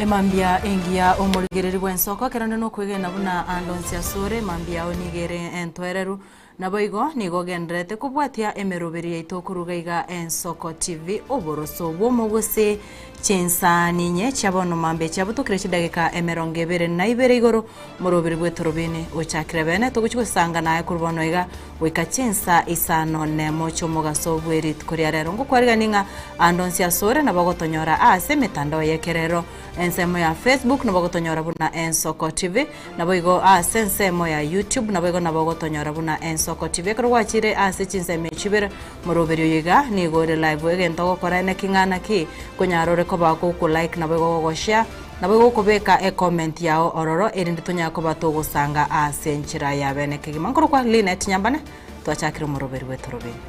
Emambia engiya omorigereri bw'ensoko, ekero onde nokwegena buna ande onsi asore, emambia yao nigo ere entoereru. Naboigo nigo ogendererete kobwatia emeroberi yaito koruga iga Ensoko TV oboroso bw'omogusii chinsa ninye chia bono mambia chiabutokire chidageka emerongo ebere na ibere igoro moroberi bw'etorobini ochakire bene togochi gosanga naye korwa bono iga goika chinsa isano nemo chi'omogaso bwe rituko ria rero ngokwarigani ng'a ande onsi asore nabo ogotonyora ase emetandao y'ekerero ensemo ya Facebook nabo ogotonyora buna Ensoko TV Naboigo ase ensemo ya YouTube naboigo nabo ogotonyora buna Ensoko TV. Ekero gwachire ase chinsemo echi ibere, moroberi oyo iga nigo ore live. Egento ogokora ene king'ana ki? Konyara ore koba goko like naboigo gogo share, naboigo gokobeka ecomment yao ororo erinde tonyare koba togosanga ase enchera ya bene kegima. Nkorokwa Linet Nyambane, twachakire omoroberi bw'etorobini.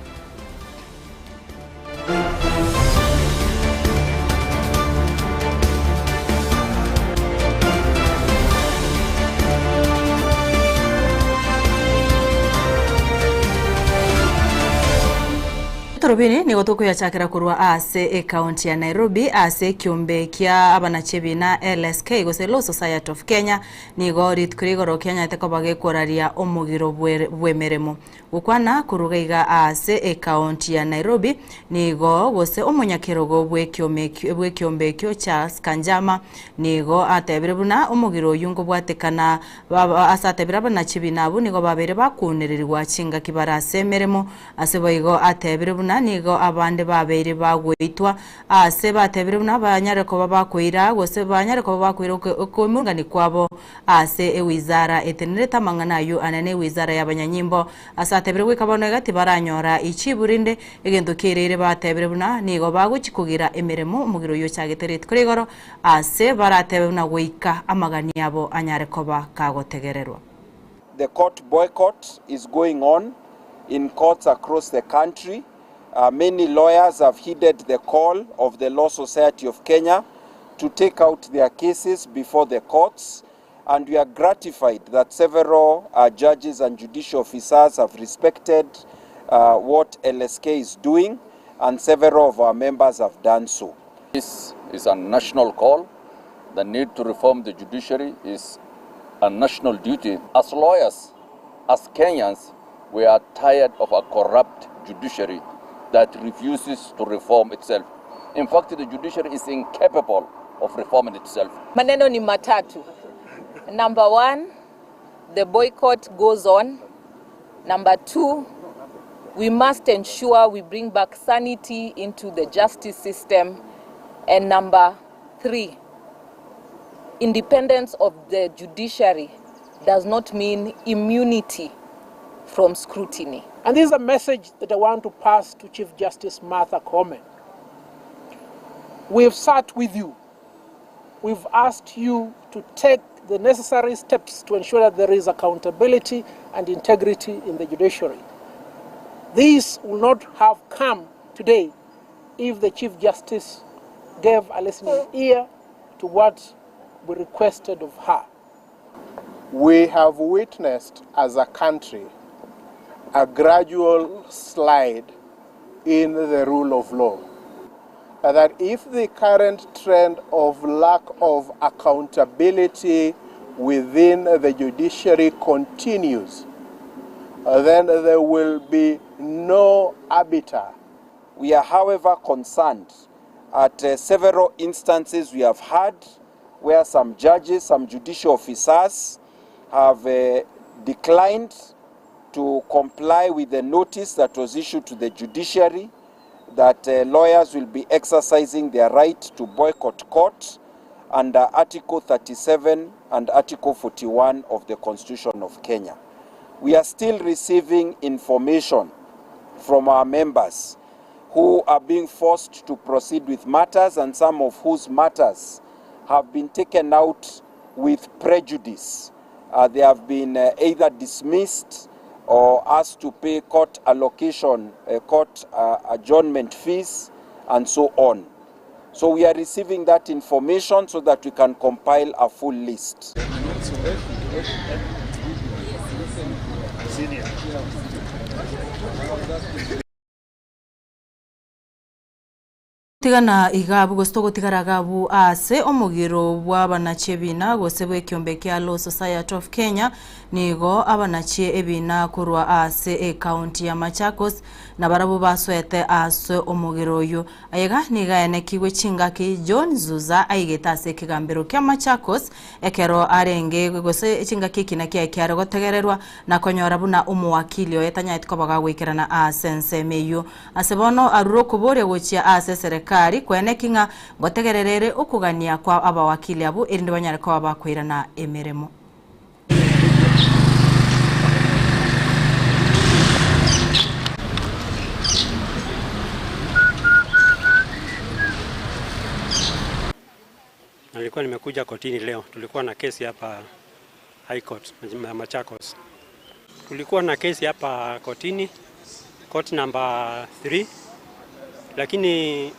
Etorobini nigo tokoyachakera korwa ase ekaunti ya Nairobi ase ekiombe kia abanachebina LSK gose Law Society of Kenya nigo rituko ria igoro kianyarete koba gekoraria omogiro bw'emeremo. Gokwana koruga iga aase ekaonti ya Nairobi nigo gose omonyakerogo bw'ekiombe ekio Charles Kanjama nigo atebire buna omogiro oyio nkobwatekana ase atebire abanachibi abwo nigo babeire bakunererigwa chingaki bare ase emeremo ase boigo atebire buna nigo abande babeire bagoitwa ase batebire buna banyare koba bakoira gose banyare koba bakoira okoimurungani kwabo Ase ewizara etenenerete amang'ana ayio anene ewizara y'abanyanyimbo, ase atebire goika bono iga tibaranyora ichibu rinde, egento kiereire batebire buna nigo bagochia kogira emeremo omogiro oyio ochagete rituko ria igoro, ase baratebe buna goika amagani abo anyare koba kagotegererwa. The court boycott is going on in courts across the country. Many lawyers have heeded the call of the Law Society of Kenya to take out their cases before the courts and we are gratified that several uh, judges and judicial officers have respected uh, what LSK is doing and several of our members have done so. This is a national call. The need to reform the judiciary is a national duty. As lawyers, as Kenyans, we are tired of a corrupt judiciary that refuses to reform itself. In fact, the judiciary is incapable of reforming itself. Maneno ni matatu. Number one, the boycott goes on. Number two, we must ensure we bring back sanity into the justice system. And number three, independence of the judiciary does not mean immunity from scrutiny. And this is a message that I want to pass to Chief Justice Martha Koome. We've sat with you. We've asked you to take the necessary steps to ensure that there is accountability and integrity in the judiciary. This will not have come today if the Chief Justice gave a listening ear to what we requested of her. We have witnessed as a country a gradual slide in the rule of law. That if the current trend of lack of accountability within the judiciary continues, then there will be no arbiter. We are, however, concerned at uh, several instances we have had where some judges, some judicial officers have uh, declined to comply with the notice that was issued to the judiciary that uh, lawyers will be exercising their right to boycott court under Article 37 and Article 41 of the Constitution of Kenya. We are still receiving information from our members who are being forced to proceed with matters and some of whose matters have been taken out with prejudice. Uh, they have been uh, either dismissed or asked to pay court allocation, uh, court uh, adjournment fees, and so on. So we are receiving that information so that we can compile a full list. Tigana igabu gose togotigara agabu ase omogiro bw'abanachi ebina gose bw'ekiombe kia Law Society of Kenya nigo abanachie ebina korwa ase ecounty ya Machakos nabarabwo basoete ase omogiro oyio. Aiga nigo aenekigwe chingaki John Zuza aigete ase ekegambero kia Machakos Ekero arenge gose chingaki ekina kiaye kiare gotegererwa, na konyora buna omowakili oye tanyareti koba gagoikerana aase ensemo eyio. Ase bono arure okoboria gochia aase eserekari, kweneki ng'a ngotegerera ere okogania kwa abawakili abwo erinde banyare koba bakoirana emeremo. Nilikuwa nimekuja kotini leo, tulikuwa na kesi hapa High Court ya Machakos. Tulikuwa na kesi hapa kotini, court number 3, lakini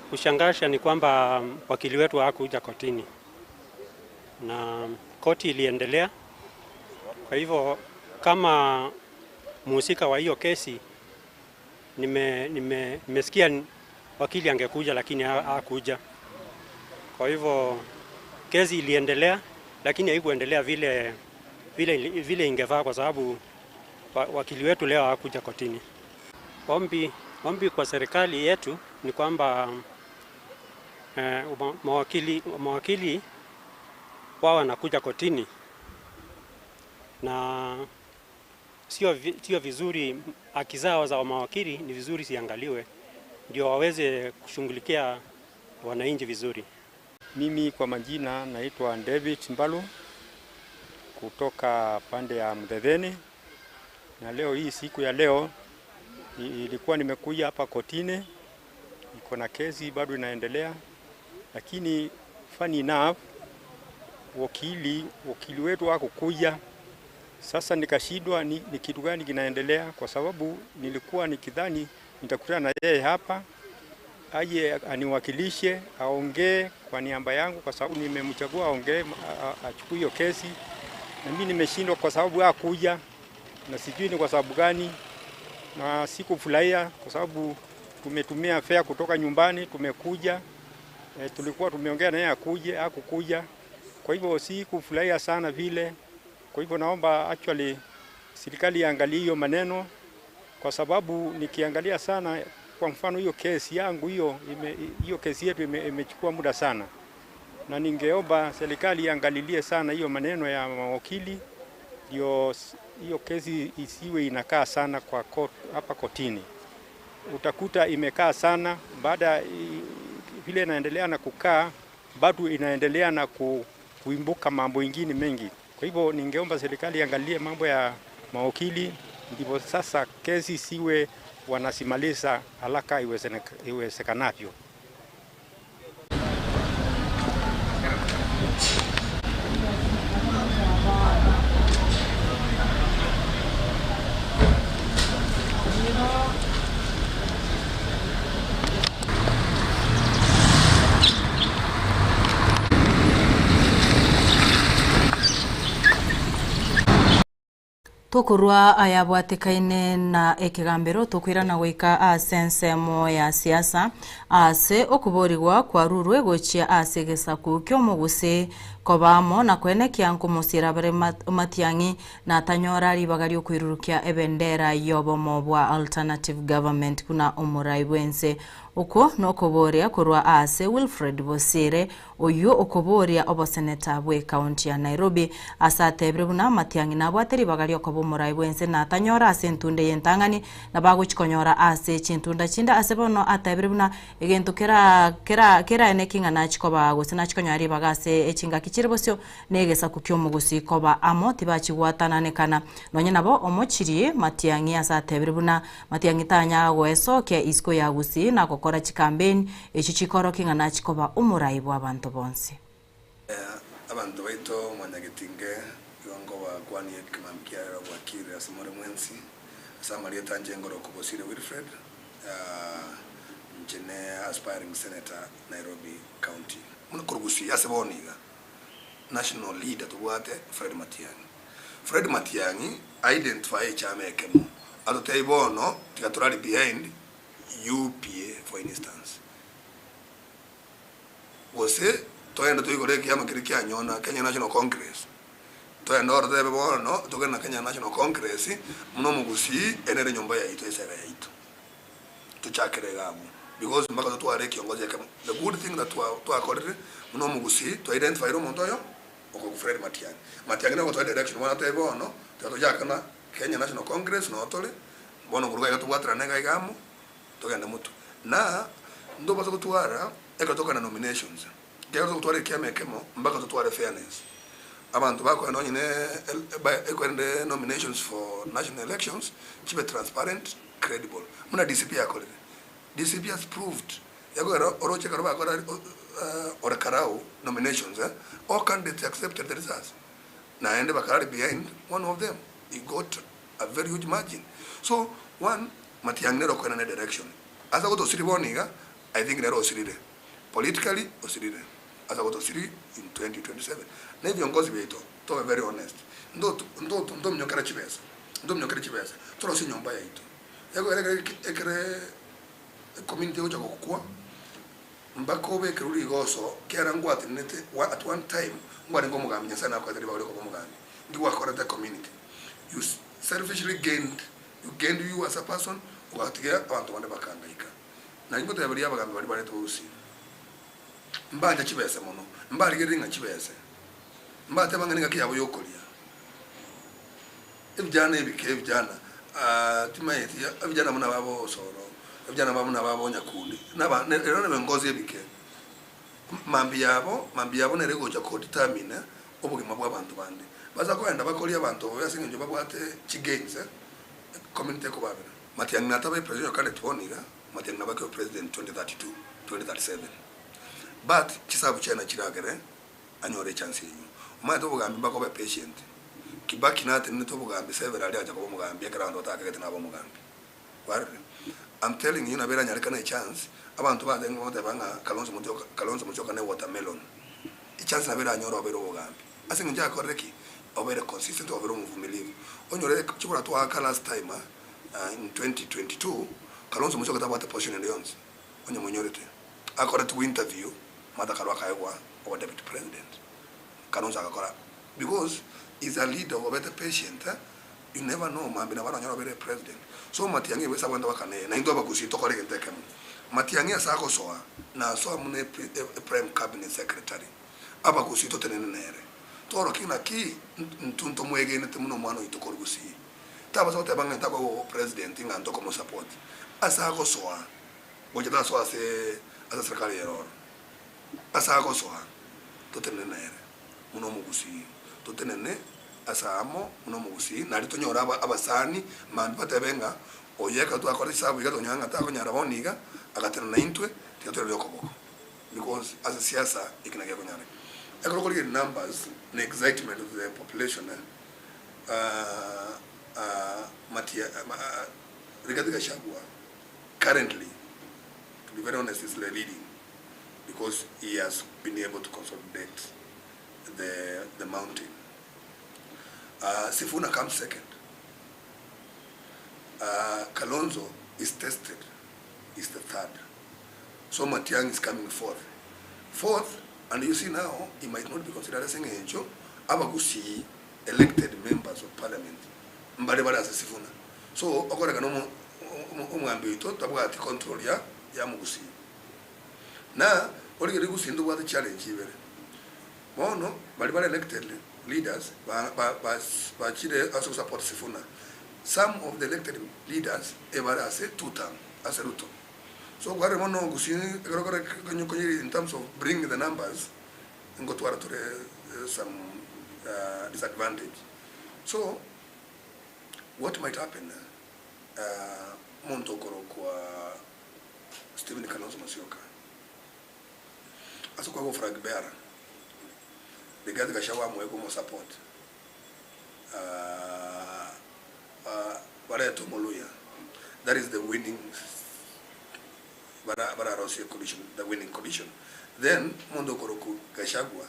kushangasha ni kwamba wakili wetu hakuja kotini na koti iliendelea. Kwa hivyo kama mhusika wa hiyo kesi nimesikia nime, wakili angekuja lakini hakuja. Kwa hivyo kesi iliendelea, lakini haikuendelea vile, vile, vile ingefaa kwa sababu wakili wetu leo hakuja kotini. Ombi, ombi kwa serikali yetu ni kwamba eh, mawakili, mawakili wao wanakuja kotini na sio, sio vizuri, haki zao za mawakili ni vizuri ziangaliwe ndio waweze kushughulikia wananchi vizuri. Mimi kwa majina naitwa David Mbalu kutoka pande ya Mthetheni, na leo hii siku ya leo ilikuwa nimekuja hapa kotini, iko na kesi bado inaendelea, lakini funny enough wakili wakili wetu hakukuja. Sasa nikashindwa ni, ni kitu gani kinaendelea, kwa sababu nilikuwa nikidhani nitakutana na yeye hapa aje aniwakilishe aongee kwa niaba yangu, kwa sababu nimemchagua aongee, achukue hiyo kesi, na mimi nimeshindwa kwa sababu hakuja, na sijui ni kwa sababu gani, na sikufurahia kwa sababu tumetumia fare kutoka nyumbani tumekuja. E, tulikuwa tumeongea naye akuje, hakukuja. Kwa hivyo sikufurahia sana vile. Kwa hivyo naomba actually serikali iangalie hiyo maneno, kwa sababu nikiangalia sana, kwa mfano hiyo kesi yangu hiyo hiyo kesi yetu imechukua muda sana, na ningeomba serikali iangalilie sana hiyo maneno ya mawakili, ndio hiyo kesi isiwe inakaa sana kwa court, hapa kotini. Utakuta imekaa sana, baada vile inaendelea na kukaa bado inaendelea na ku, kuimbuka mambo ingine mengi. Kwa hivyo ningeomba serikali iangalie mambo ya mawakili, ndipo sasa kesi siwe wanasimaliza haraka iwezekanavyo. Tokorwa ayabwatekaine na ekegambero tokoirana goika ase ensemo ya siasa ase okoborigwa kwarurwe gochia ase egesaku ki'omogusii koba amo na koenekia nkomosiera bare Matiang'i na tanyora ribaga riokoirurukia ebendera y'obomo bwa Alternative Government buna omorai bwense. Okwo nokoboria korwa aase Wilfred Bosire, oyio okoboria oboseneta bw'ecounty ya Nairobi, ase atebire buna Matiang'i nabwate ribaga riokoba omorai bwense na tanyora ase entunda eye entang'ani nabo agochi konyora ase chintunda chinde ase bono atebire buna egento kera kera keraeneki ng'a nachi koba gose nachi konyora ribaga ase echingaki chire bosio na egesaku ki'omogusii koba amo tibachi gwatananekana nonye nabo omochirie Matiang'i ase atebire buna Matiang'i tanya goesokia isiko ya Gusii na gokora chikampeni echio chikorokia ng'a nachi koba omorai bw'abanto bonsi. Abanto baito mwanyagetinge, igo nkobakwanie ekemambia kia rero bwakire ase more mwensi. Ase amarieta anche ngorokwa Bosire Wilfred, inche ne aspiring senator Nairobi County. Buna korwa Gusii ase bono iga, national leader tobwate Fred Matiang'i. Fred Matiang'i a identify echama ekemo, atotebie bono tiga torari behind UPA for instance. Gose togende toigore ekiama keria kianyona, Kenya National Congress, togende oro totebe bono togende na Kenya National Congress buna omogusii ere nere enyomba yaito esere yaito. Tochakere iga abwo because mpaka totware ekiongozi ekemo. The good thing that twakorire buna omogusii twa identifyire omonto oyo okorokwa Fred Matiang'i. Matiang'i nere ogotoa direction bono atebe bono tiga tochake na Kenya National Congress noo tore, bono korwa iga tobwaterane iga iga amo. Togende motwe. Na ntobasa gotwara ekero tokogenda nominations, ekiagera togotwara ekiama ekemo mpaka totware fairness. Abanto bakogenda onye ne ekwerende nominations for national elections chibe transparent, credible. Buna DCP yakorire. DCP has proved yakogera oroche ekero bakora Ore Karau nominations all candidates accepted the results. Naende bakarari behind one of them. He got a very huge margin. So one Matiang'i nere okoenana edirection. Ase agotosiri bono iga, I think nere osirire. Politically, osirire. Ase agotosiri in 2027. Na ebiongozi biaito, tobe very honest, nto nto ntominyokera chibesa, ntominyokere chibesa, torosie enyomba yaito. Ekogera ekere ekere ecommunity egocha gokwa, mpaka obekerwe rigoso kera ngwatenenete at one time, nkwarenge omogambi Nyasaye nakoete ribaga riokoba omogambi, nki gwakorete ecommunity? You selfishly gained You gained you as a person, ogatiga abanto bande bakangaika. Naki ngoteberia abagambi baria barete bobosio, mbancha chibese mono, mbarigererie ng'a chibese, mbateba ng'a nengaki yabo y'okoria. Ebijana ebike ebijana timaeti ebijana buna babo Osoro, ebijana buna babo Nyakundi, naba ero nebengozi ebike. Mambia yabo, mambia yabo nere egocha ko determine obogima bwa abanto bande. Bacha kogenda bakorie abanto bobe ase eng'encho babwate chi gains, community ekobabera. Matiang'i natabe presidential candidate bono iga, Matiang'i nabo akebe president 2032, 2037. But chisabu chiaye nachiragere anyore echance eyio. Omanyete obogambi mpaka obe patient. Kibaki natenenete obogambi several agacha koba omogambi ekero abanto batakagete nabe omogambi. Kwarorire? I'm telling you nabo eranyarekane echance, abanto batenge goteba ng'a Kalonzo Musyoka, Kalonzo Musyoka ne watermelon. Echance nabo eranyore obeire obogambi. Ase eng'encho akorire ki? Obeire consistent, obeire omuvumilivu. Onyore chikura twaaka last time in 2022, Kalonzo Musyoka tabwate position ende yonsi, onye moinyorete. Akoretigwe interview, Martha Karua akaegwa obo deputy president. Kalonzo agakora because is a leader obete patient. You never know mambia nabo aranyore obere president. So Matiang'i ebe ase abande bakaneye na intwe abagusii tokore egento ekemo. Matiang'i ase agosoa nasoa buna e prime cabinet secretary. Abagusii totenene nere. Torokie naki intwe ntomwegenete buna omwana oito korwa gusii. Tabasa goteba ng'a ntakoba obopresident ng'a ntokomosupport. Ase agosoa gocha tasoa ase ase serikali ere oro. Ase agosoa totenene nere buna omogusii. Totenene ase amo buna omogusii, nario tonyore abasani mambia batebe ng'a oyo ekero twakora chisabu iga tonyora ng'a takonyara bono iga, agatenena naintwe, tiga toiranie okoboko because ase siasa eki nakio gekonyareka. Ekero okorigereria numbers na excitement of the population matia Rigathi Gachagua currently to be very honest is leading because he has been able to consolidate the the mountain. Sifuna comes second. Kalonzo is tested, is the third. So Matiang'i is coming fourth. Fourth, and you see now, he might not be considered ase eng'encho abagusii elected members of parliament mbare bare ase Sifuna. So okorekana omo omogambi oito tabwati control ya ya mogusii. Na origereria gusii ntobwate challenge ibere. Bono baria bare elected leaders bachire ase gosupport Sifuna, some of the elected leaders ebare ase two term ase Ruto. So kwarire bono gusii ekero kore konye in terms of bringing the numbers ngotwara tore some disadvantage. So what might happen omonto okorokwa Stephen Kalonzo Musyoka Ase okoegwa flag bearer, Rigathi Gachagua amoe komosupport barete omoluya, that is the winning bararosie coalition, the winning coalition. Then omonto okorokwa Gachagua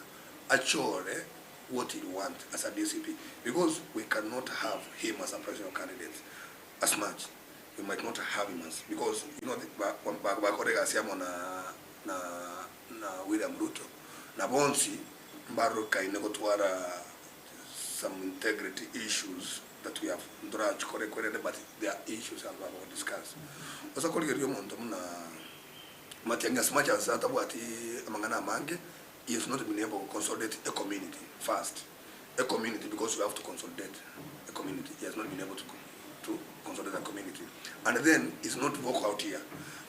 achore what he want as a DCP because we cannot have him as a presidential candidate as much we might not have him as because you know bakore egasi amo na na na. William Ruto, na bonsi mbarokaine gotwara some integrity issues that we have ntorachikore kwerende but there are issues aba bago discuss. Gose korigereria omonto buna Matiang'i as much as atabwati amang'ana amange, he has not been able to consolidate a community first, a community because you have to consolidate a community, he has not been able to to consolidate a community and then he's not vocal out here.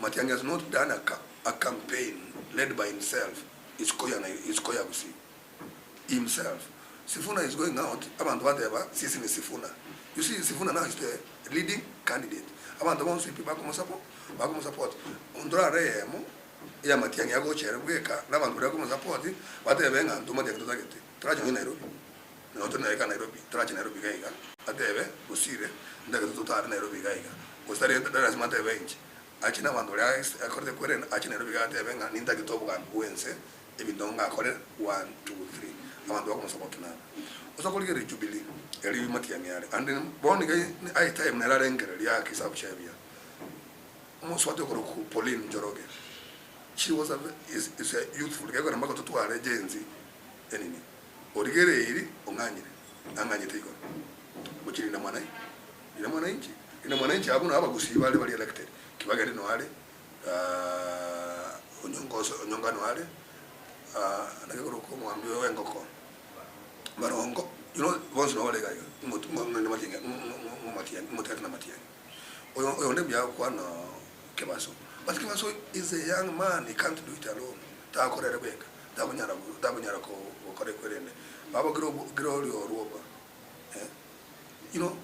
Matiang'i has not done a, a campaign led by himself, isiko ya, isiko ya Gusii himself. Sifuna is going out, abanto bateba sisi ni Sifuna. You see Sifuna now is the leading candidate. Abanto bonsi pi bakomosapo, bakomosupport. Ntorare eyemo ya Matiang'i agocha ere bweka na abanto baria bakomosupport batebe ng'a intwe Matiang'i totagete. Torache nonye Nairobi. Nonye tore naye iga Nairobi, torache Nairobi iga iga, atebe gosire ntagete totare Nairobi iga iga. Gose tari tari lasima atebe inche. Ache na abanto baria akorete kwerenda, ache Nairobi iga atebe ng'a nintagete obogambi bwense Ebinto ngakore one, two, three, abanto bakomosupport naba. Osa korigereria Jubilee, eri matiang'i are, and bono iga aye time nere arengereria ake esabu chiaye buya. Omosubati okorokwa Pauline Njoroge, she was a is is a youthful, gekogera mpaka totware Gen Z enini, origereiri ong'anyire, ang'anyete igoro, gochia rinda mwana rinda mwananchi, rinda mwananchi abwo nabo abagusii bare bari elected, Kibageni noare. Onyonga ose onyonga noare, naki akorokwa omwambi oyo bw'engoko, barongo, you know bonsi nabo bare iga iga, ng'o ng'o ng'o matiang'i ng'o ng'o ng'o matiang'i ng'otigati na matiang'i. Oyo oyonde mbuya agokwana Kebaso, but Kebaso is a young man, he can't do it alone, takora ere bweka, takonyara takonyara ko gokora ekwerende. Baba kera obo kera oria orwoba eh, you know,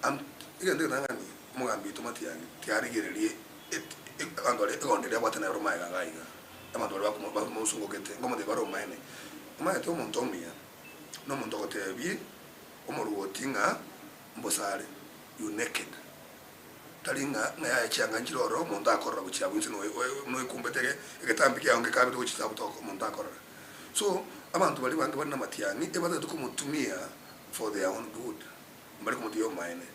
I'm egento egetang'ani omogambi oito Matiang'i tiarigererie Abanto baria egondo eria abwate nero magega iga iga, abanto baria bamosungokete, nkomotebia bare omaene, Omanyete omonto omuya nomonto ogotebia omorwoti ng'a mbosa are, you naked, tari ng'a ng'a yaya chianga nchire ororo omonto akorora gochia abwo inse noekumbete egetambi kiago ngekabete gochia inse abwo toko omonto akorora. So, abanto baria bange bare namatiang'i ebatagete komotumia for their own good, mbare komotiga omaene.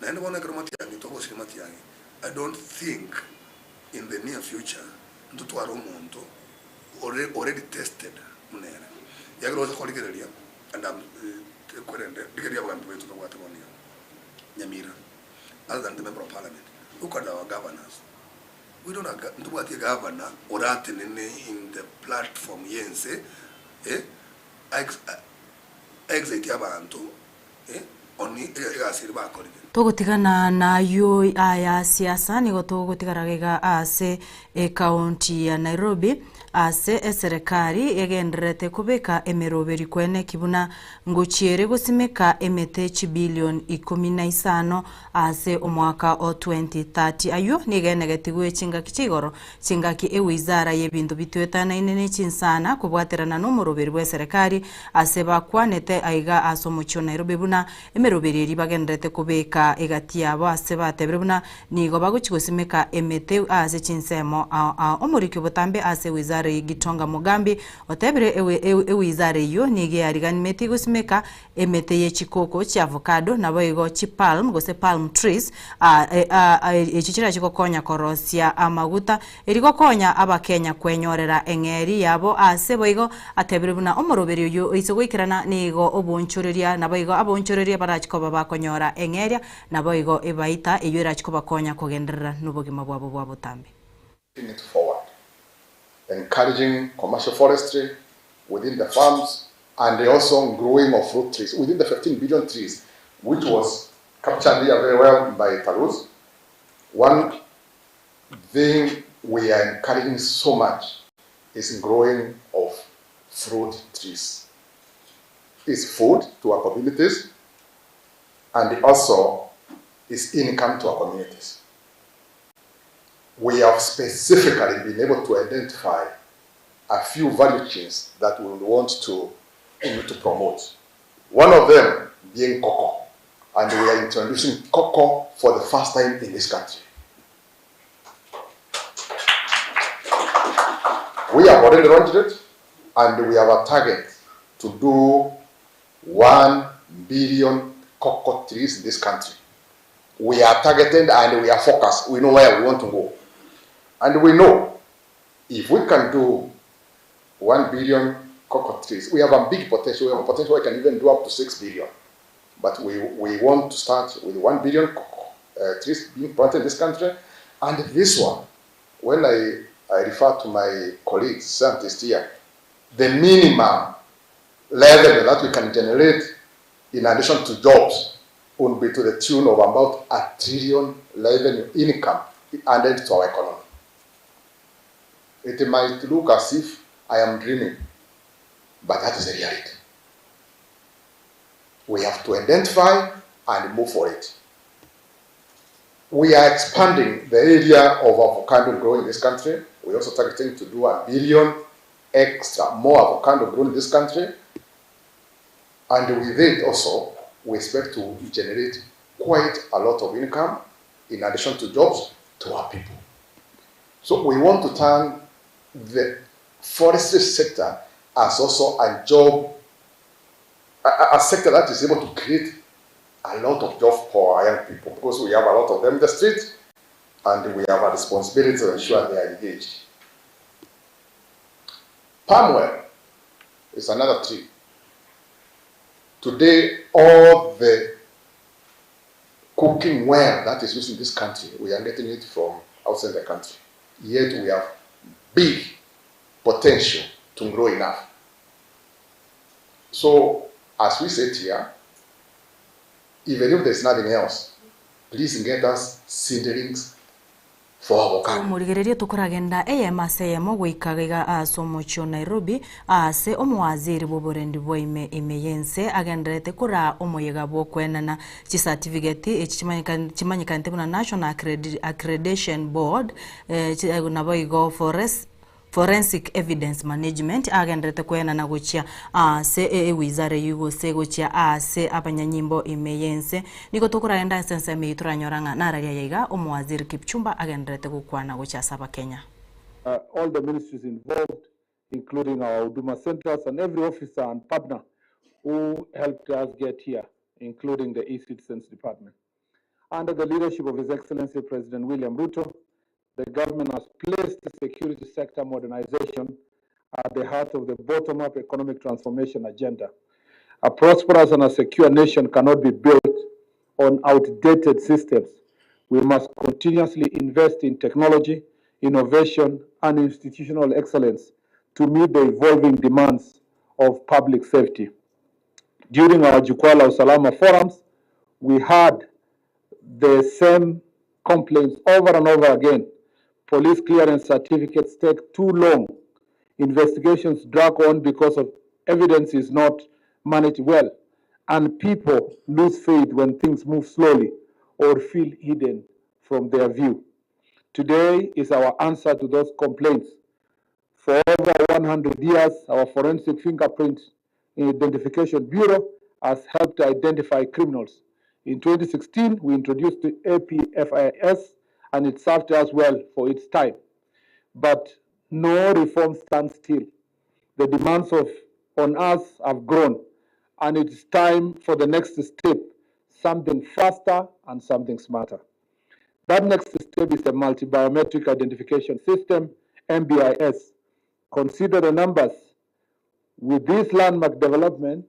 Naende bono ekero matiang'i togosiria matiang'i, I don't think in the near future ntotware omonto ore already tested buna ere. Ekiagera ocha korigereria and I'm kwerende rigereria abagambi baito tobwate bono iga, Nyamira, other than the member of parliament, look at our governors, we don't have ntobwati egavana oratenene in the platform ya ense eh, a excite abanto Togotigana nayio aya siasa nigo togotigara iga ase ekaunti ya Nairobi ase eserekari egendererete kobeka emeroberi kweneki buna ngochiere gosimeka emete chibilion ikomi na isano ase omwaka o 2030. Ayio nigo enegetigwe chingaki chia igoro chingaki ewizara y'ebinto bitwetanaine ne chinsana kobwaterana nomoroberi bw'eserekari Ase bakwanete aiga ase omochie o Nairobi buna emeroberi eria bagendererete kobeka egati yabo ase batebire buna nigo bagochia gosimeka emete ase chinsemo ao ao. Omoriki obotambe ase ewizara eye Gitonga Mugambi otebire ewizara eyio nigo eyariganimetie gosimeka emete ye chikoko, chiavocado naboigo chipalm gose palm trees echio chirachi gokonya korosia amaguta Erio gokonya Abakenya kwenyorera eng'eria yabo aase boigo atebire buna omoroberi oyio oise goikerana nigo oboonchoreria naboigo aboonchoreria barachi koba bakonyora eng'eria naboigo ebaita eyio erachi kobakonya kogenderera nobogima bwabo bwa botambe. Taking it forward, encouraging commercial forestry within the farms and also growing of fruit trees within the 15 billion trees which was captured here very well by Tarus. One thing we are encouraging so much is growing of fruit trees. Is food to our communities and also is income to our communities. We have specifically been able to identify a few value chains that we want to, to promote. One of them being cocoa. And we are introducing cocoa for the first time in this country. We have already launched it and we have a target to do 1 billion cocoa trees in this country. We are targeted and we are focused. We know where we want to go. And we know if we can do 1 billion cocoa trees. We have a big potential. We have a potential we can even do up to 6 billion. But we, we want to start with 1 billion cocoa trees being planted in this country. And this one, when I, I refer to my colleagues, scientists here, the minimum level that we can generate in addition to jobs would be to the tune of about a trillion revenue income added to our economy. It might look as if I am dreaming, but that is the reality. We have to identify and move for it. We are expanding the area of avocado growing in this country. We're also targeting to do a billion extra more avocado grown in this country. And with it also, we expect to generate quite a lot of income in addition to jobs to our people. So we want to turn the forestry sector as also a job, a, a sector that is able to create a lot of jobs for our young people because we have a lot of them in the street and we have a responsibility to ensure they are engaged. Palm oil is another tree. Today, all the cooking oil that is used in this country, we are getting it from outside the country. Yet we have big potential to grow enough. So, as we sit here, even if there's nothing else, please get us seedlings for avocado. Omorigereria tokoragenda eyemo ase eyemo goika iga ase omochie o Nairobi ase omowaziri bw'oborendi bwa ime ime y'ense agendererete koraa omoyega bw'okoenana chisatifigeti echi chimanyekanete buna National Accreditation Board naboigo Forest Forensic Evidence Management agendererete koenana gochia ase ewizara eyio gose gochia ase abanyanyimbo ime y'ense. Nigo tokoragenda ase ensemo eyio toranyora ng'a nararia aya iga Omowaziri Kipchumba agendererete gokwana gochia ase Abakenya. All the ministries involved including our Huduma centers and every officer and partner who helped us get here including the e-citizens department. Under the leadership of His Excellency President William Ruto, the government has placed the security sector modernization at the heart of the bottom-up economic transformation agenda. A prosperous and a secure nation cannot be built on outdated systems. We must continuously invest in technology, innovation, and institutional excellence to meet the evolving demands of public safety. During our Jukwaa la Usalama forums, we had the same complaints over and over again. Police clearance certificates take too long. Investigations drag on because of evidence is not managed well, and people lose faith when things move slowly or feel hidden from their view. Today is our answer to those complaints. For over 100 years, our Forensic Fingerprint Identification Bureau has helped identify criminals. In 2016, we introduced the APFIS, and it served us well for its time. But no reform stands still. The demands of, on us have grown, and it's time for the next step, something faster and something smarter. That next step is a multi-biometric identification system, MBIS. Consider the numbers. With this landmark development,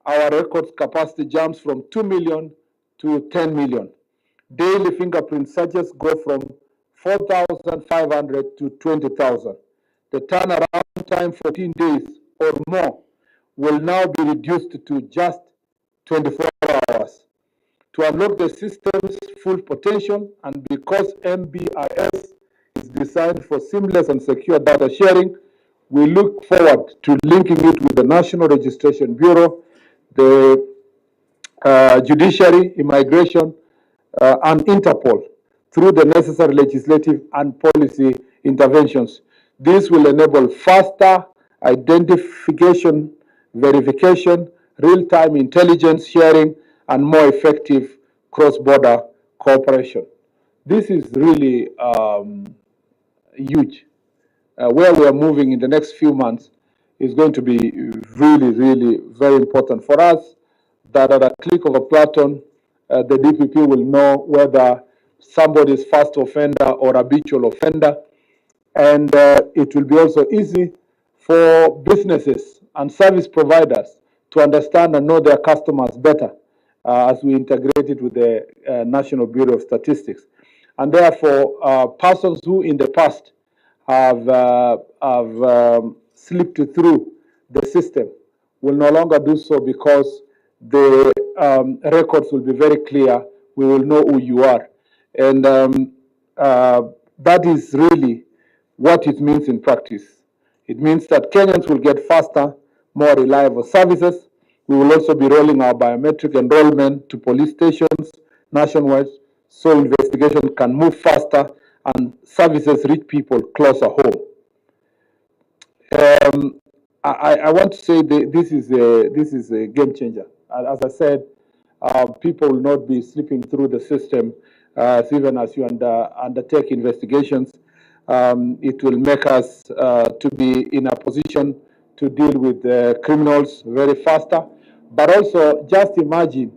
our records capacity jumps from 2 million to 10 million. Daily fingerprint searches go from 4,500 to 20,000. The turnaround time, 14 days or more, will now be reduced to just 24 hours. To unlock the system's full potential, and because MBIS is designed for seamless and secure data sharing, we look forward to linking it with the National Registration Bureau, the Judiciary, Immigration, and Interpol through the necessary legislative and policy interventions. This will enable faster identification, verification, real-time intelligence sharing, and more effective cross-border cooperation. This is really huge. Where we are moving in the next few months is going to be really, really very important for us, that at a click of a button, the DPP will know whether somebody is first offender or habitual offender. And it will be also easy for businesses and service providers to understand and know their customers better as we integrate it with the National Bureau of Statistics. And therefore, persons who in the past have, have slipped through the system will no longer do so because the records will be very clear. We will know who you are. And that is really what it means in practice. It means that Kenyans will get faster, more reliable services. We will also be rolling our biometric enrollment to police stations nationwide so investigation can move faster and services reach people closer home. I want to say that this is a game changer. As I said, people will not be slipping through the system even as you undertake investigations. It will make us to be in a position to deal with the criminals very faster. But also, just imagine,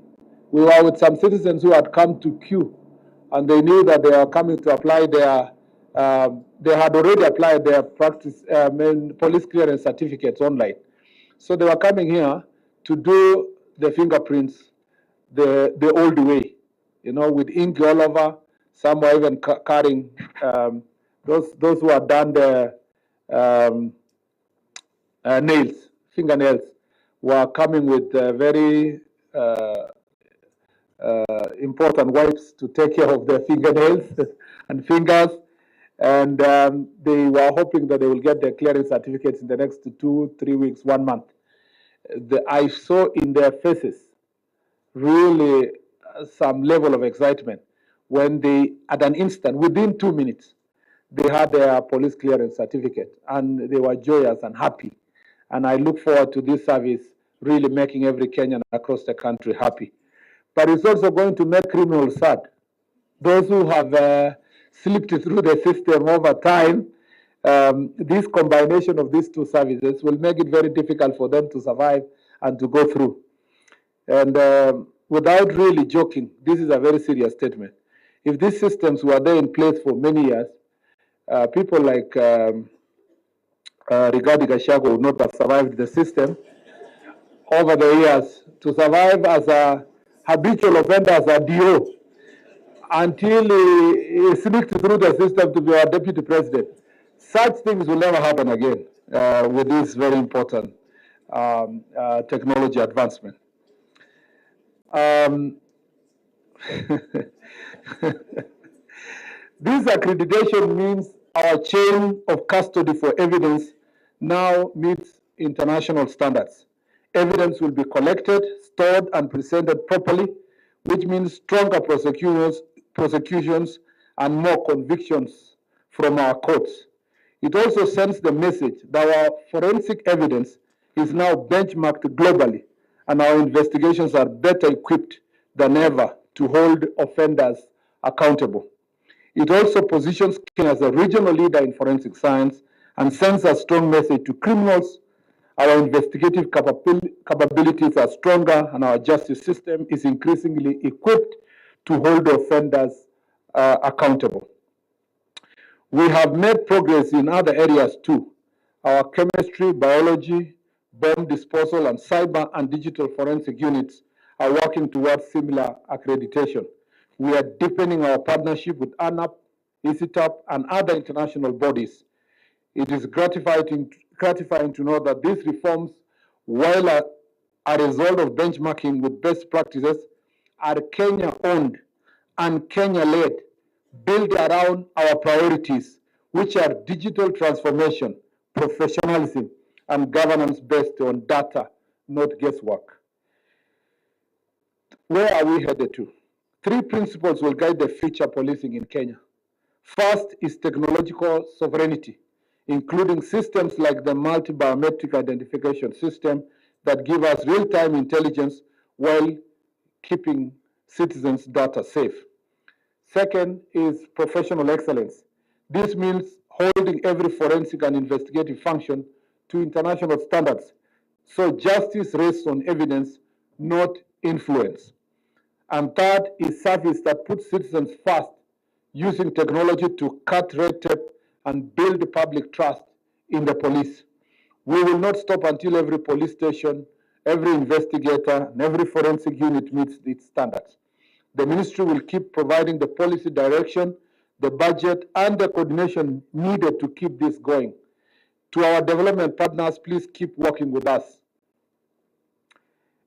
we were with some citizens who had come to queue, and they knew that they were coming to apply their, they had already applied their practice, main police clearance certificates online. So they were coming here to do the fingerprints the old way, with ink all over. Some were even carrying, those who had done the nails, fingernails, were coming with very important wipes to take care of their fingernails and fingers. And they were hoping that they will get their clearance certificates in the next 2-3 weeks, 1 month. I saw in their faces really some level of excitement when they, at an instant, within 2 minutes, they had their police clearance certificate, and they were joyous and happy. And I look forward to this service really making every Kenyan across the country happy. But it's also going to make criminals sad. Those who have slipped through the system over time, this combination of these two services will make it very difficult for them to survive and to go through. And without really joking, this is a very serious statement. If these systems were there in place for many years, people like Rigathi Gachagua would not have survived the system over the years. To survive as a habitual offender, as a DO, until he sneaked through the system to be our deputy president. Such things will never happen again with this very important technology advancement. This accreditation means our chain of custody for evidence now meets international standards. Evidence will be collected, stored, and presented properly, which means stronger prosecutions and more convictions from our courts. It also sends the message that our forensic evidence is now benchmarked globally, and our investigations are better equipped than ever to hold offenders accountable. It also positions Kenya as a regional leader in forensic science and sends a strong message to criminals. Our investigative capabilities are stronger, and our justice system is increasingly equipped to hold offenders accountable. We have made progress in other areas too. Our chemistry, biology, bomb disposal, and cyber and digital forensic units are working towards similar accreditation. We are deepening our partnership with ANAP, ICITAP, and other international bodies. It is gratifying to know that these reforms, while a result of benchmarking with best practices, are Kenya-owned and Kenya-led, built around our priorities, which are digital transformation, professionalism, and governance based on data, not guesswork. Where are we headed to? Three principles will guide the future policing in Kenya. First is technological sovereignty, including systems like the multi-biometric identification system that give us real-time intelligence while keeping citizens' data safe. Second is professional excellence. This means holding every forensic and investigative function to international standards, so justice rests on evidence, not influence. And third is service that puts citizens first, using technology to cut red tape and build public trust in the police. We will not stop until every police station, every investigator, and every forensic unit meets its standards. The ministry will keep providing the policy direction, the budget, and the coordination needed to keep this going. To our development partners, please keep working with us.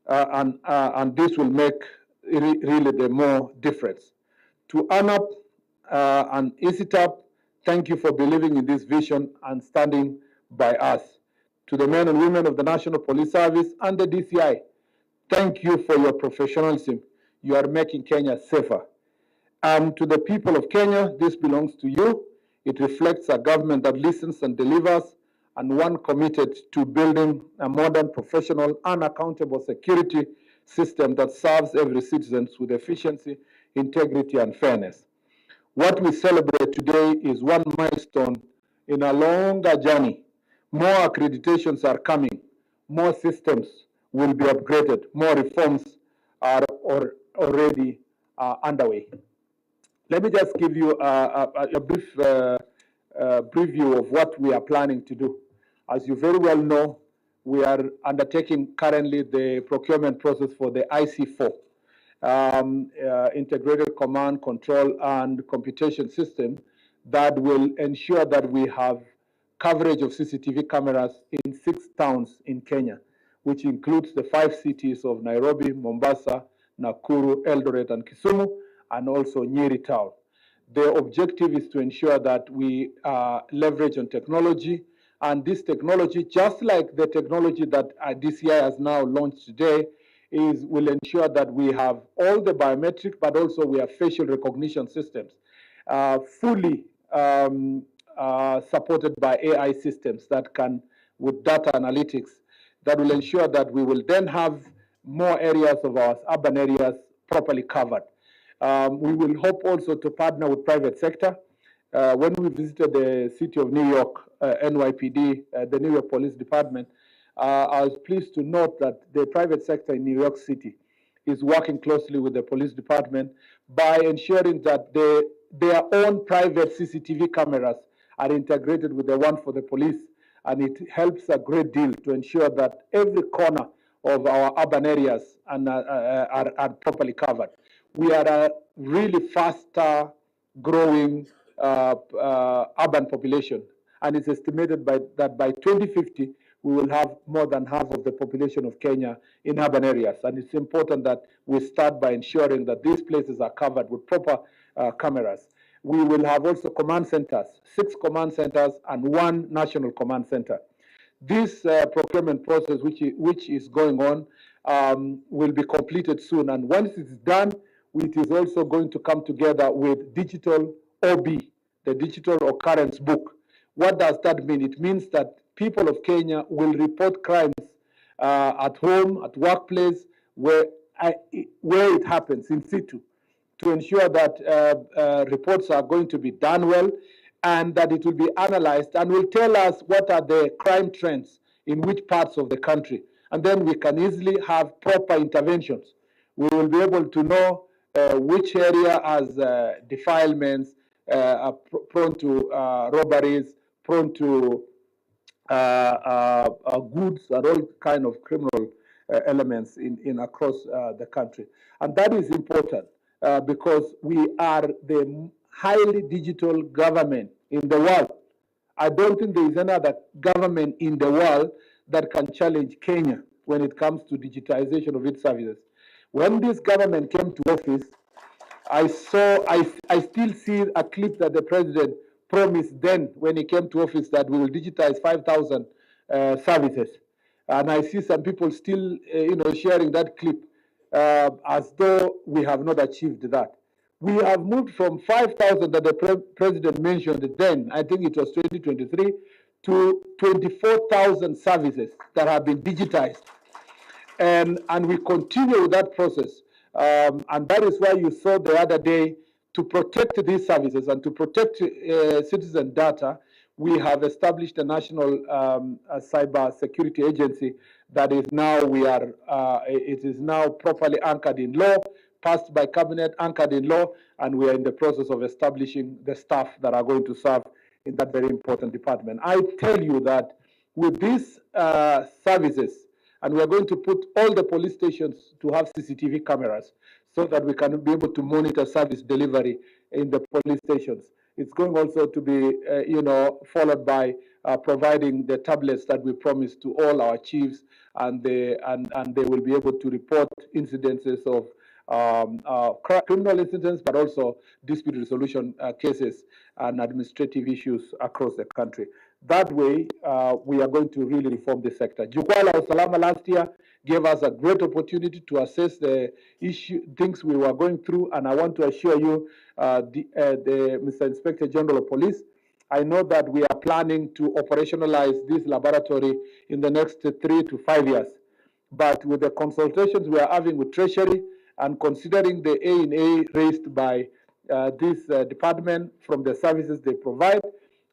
Uh, and, uh, and this will make re really the more difference. To ANAP uh, and ICITAP, thank you for believing in this vision and standing by us. To the men and women of the National Police Service and the DCI, thank you for your professionalism. You are making Kenya safer. And to the people of Kenya, this belongs to you. It reflects a government that listens and delivers, and one committed to building a modern, professional, and accountable security system that serves every citizen with efficiency, integrity, and fairness. What we celebrate today is one milestone in a longer journey. More accreditations are coming, more systems will be upgraded, more reforms are or already underway. Let me just give you a, a, a brief uh, uh, preview of what we are planning to do. As you very well know, we are undertaking currently the procurement process for the IC4, Integrated Command, Control, and Computation System that will ensure that we have coverage of CCTV cameras in six towns in Kenya, which includes the five cities of Nairobi, Mombasa, Nakuru, Eldoret, and Kisumu, and also Nyeri town. The objective is to ensure that we leverage on technology, and this technology, just like the technology that DCI has now launched today, is will ensure that we have all the biometric, but also we have facial recognition systems, fully supported by AI systems that can, with data analytics, that will ensure that we will then have more areas of our urban areas properly covered. We will hope also to partner with private sector. When we visited the city of New York, NYPD, the New York Police Department, I was pleased to note that the private sector in New York City is working closely with the police department by ensuring that they, their own private CCTV cameras are integrated with the one for the police. And it helps a great deal to ensure that every corner of our urban areas and, are, are properly covered. We are a really faster growing urban population. And it's estimated by, that by 2050, we will have more than half of the population of Kenya in urban areas. And it's important that we start by ensuring that these places are covered with proper cameras. We will have also command centers, six command centers and one national command center. This procurement process, which, which is going on, will be completed soon. And once it's done, it is also going to come together with digital OB, the digital occurrence book. What does that mean? It means that people of Kenya will report crimes at home, at workplace, where, where it happens in situ, to ensure that reports are going to be done well and that it will be analyzed and will tell us what are the crime trends in which parts of the country. And then we can easily have proper interventions. We will be able to know which area has defilements, are pr prone to robberies, prone to goods and all kind of criminal elements in, in across the country. And that is important because we are the highly digital government in the world. I don't think there is any other government in the world that can challenge Kenya when it comes to digitization of its services. When this government came to office, I saw, I, I still see a clip that the president promised then when he came to office that we will digitize 5,000 services. And I see some people still, you know, sharing that clip as though we have not achieved that. We have moved from 5,000 that the pre president mentioned then, I think it was 2023, to 24,000 services that have been digitized. And, and we continue with that process. And that is why you saw the other day, to protect these services and to protect citizen data, we have established a national a cyber security agency that is now we are it is now properly anchored in law, passed by cabinet, anchored in law, and we are in the process of establishing the staff that are going to serve in that very important department. I tell you that With these services, and we are going to put all the police stations to have CCTV cameras so that we can be able to monitor service delivery in the police stations. It's going also to be, you know, followed by providing the tablets that we promised to all our chiefs, and they, and, and they will be able to report incidences of criminal incidents, but also dispute resolution cases and administrative issues across the country. That way, we are going to really reform the sector. Jukwaa la Usalama last year gave us a great opportunity to assess the issue, things we were going through, and I want to assure you, the Mr. Inspector General of Police, I know that we are planning to operationalize this laboratory in the next 3 to 5 years. But with the consultations we are having with Treasury and considering the A&A raised by this department from the services they provide,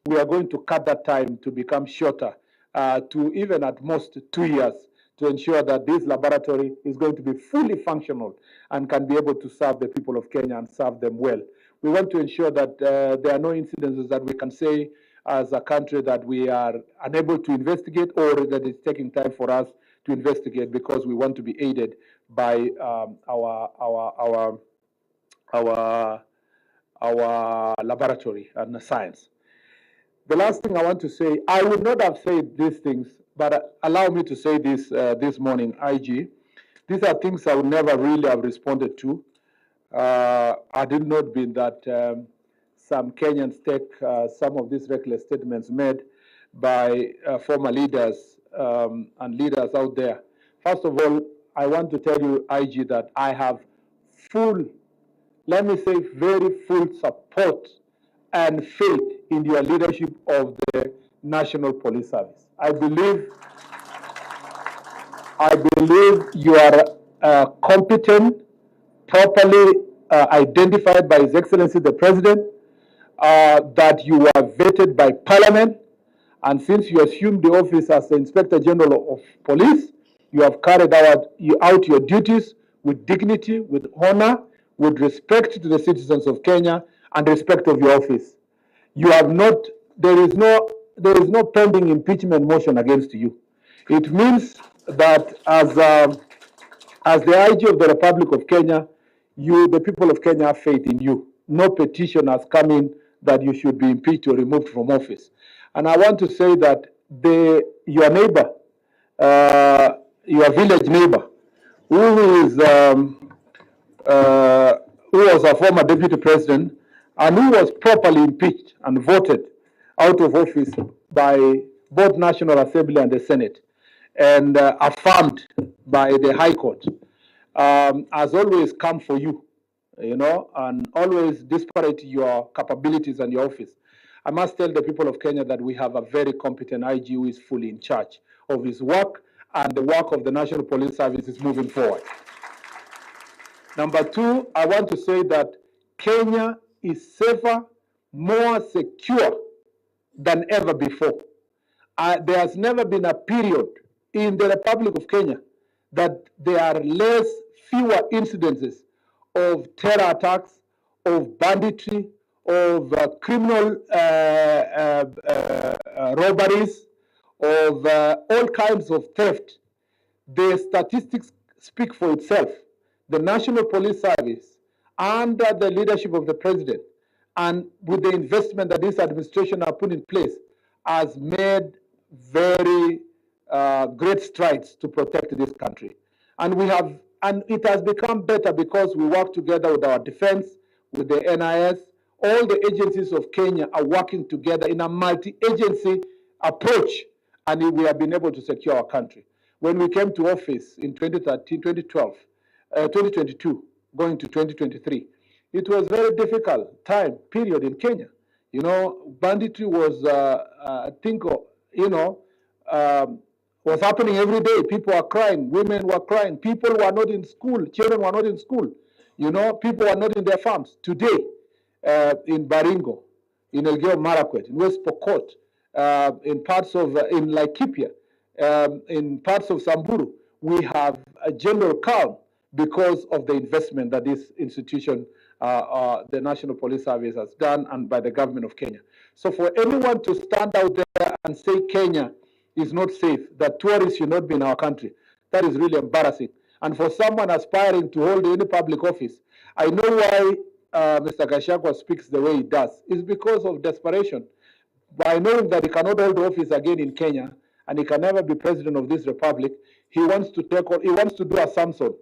we are going to cut that time to become shorter, to even at most 2 years, to ensure that this laboratory is going to be fully functional and can be able to serve the people of Kenya and serve them well. We want to ensure that there are no incidences that we can say as a country that we are unable to investigate or that it's taking time for us to investigate because we want to be aided by our laboratory and the science. The last thing I want to say, I would not have said these things, but allow me to say this morning, IG. These are things I would never really have responded to. Had it not been that some Kenyans take some of these reckless statements made by former leaders and leaders out there. First of all, I want to tell you, IG, that I have full, let me say, very full support and faith in your leadership of the National Police Service. I believe you are competent, properly identified by His Excellency the President, that you were vetted by Parliament, and since you assumed the office as the Inspector General of Police, you have carried out your duties with dignity, with honor, with respect to the citizens of Kenya, and respect of your office. You have not, there is no pending impeachment motion against you. It means that as the IG of the Republic of Kenya, you, the people of Kenya have faith in you. No petition has come in that you should be impeached or removed from office. And I want to say that your neighbor, your village neighbor, who was a former deputy president and who was properly impeached and voted out of office by both National Assembly and the Senate and affirmed by the High Court, has always come for you, and always disparage your capabilities and your office. I must tell the people of Kenya that we have a very competent IG who is fully in charge of his work, and the work of the National Police Service is moving forward. Number two, I want to say that Kenya is safer, more secure than ever before. There has never been a period in the Republic of Kenya that there are less, fewer incidences of terror attacks, of banditry, of criminal robberies, of all kinds of theft. The statistics speak for itself. The National Police Service, under the leadership of the president, and with the investment that this administration have put in place, has made very great strides to protect this country. And it has become better because we work together with our defense, with the NIS. All the agencies of Kenya are working together in a multi-agency approach, and we have been able to secure our country. When we came to office in 2013, 2012, 2022, going to 2023, it was very difficult time period in Kenya. Banditry was, I think, was happening every day. People were crying, women were crying, people were not in school, children were not in school. People were not in their farms. Today, in Baringo, in Elgeyo Marakwet, in West Pokot, in parts of, in Laikipia, in parts of Samburu, we have a general calm because of the investment that this institution, the National Police Service, has done and by the government of Kenya. So for anyone to stand out there and say Kenya is not safe, that tourists should not be in our country. That is really embarrassing. And for someone aspiring to hold any public office, I know why uh, Mr. Gachagua speaks the way he does. It's because of desperation. By knowing that he cannot hold office again in Kenya and he can never be president of this republic, he wants to take on, he wants to do a Samson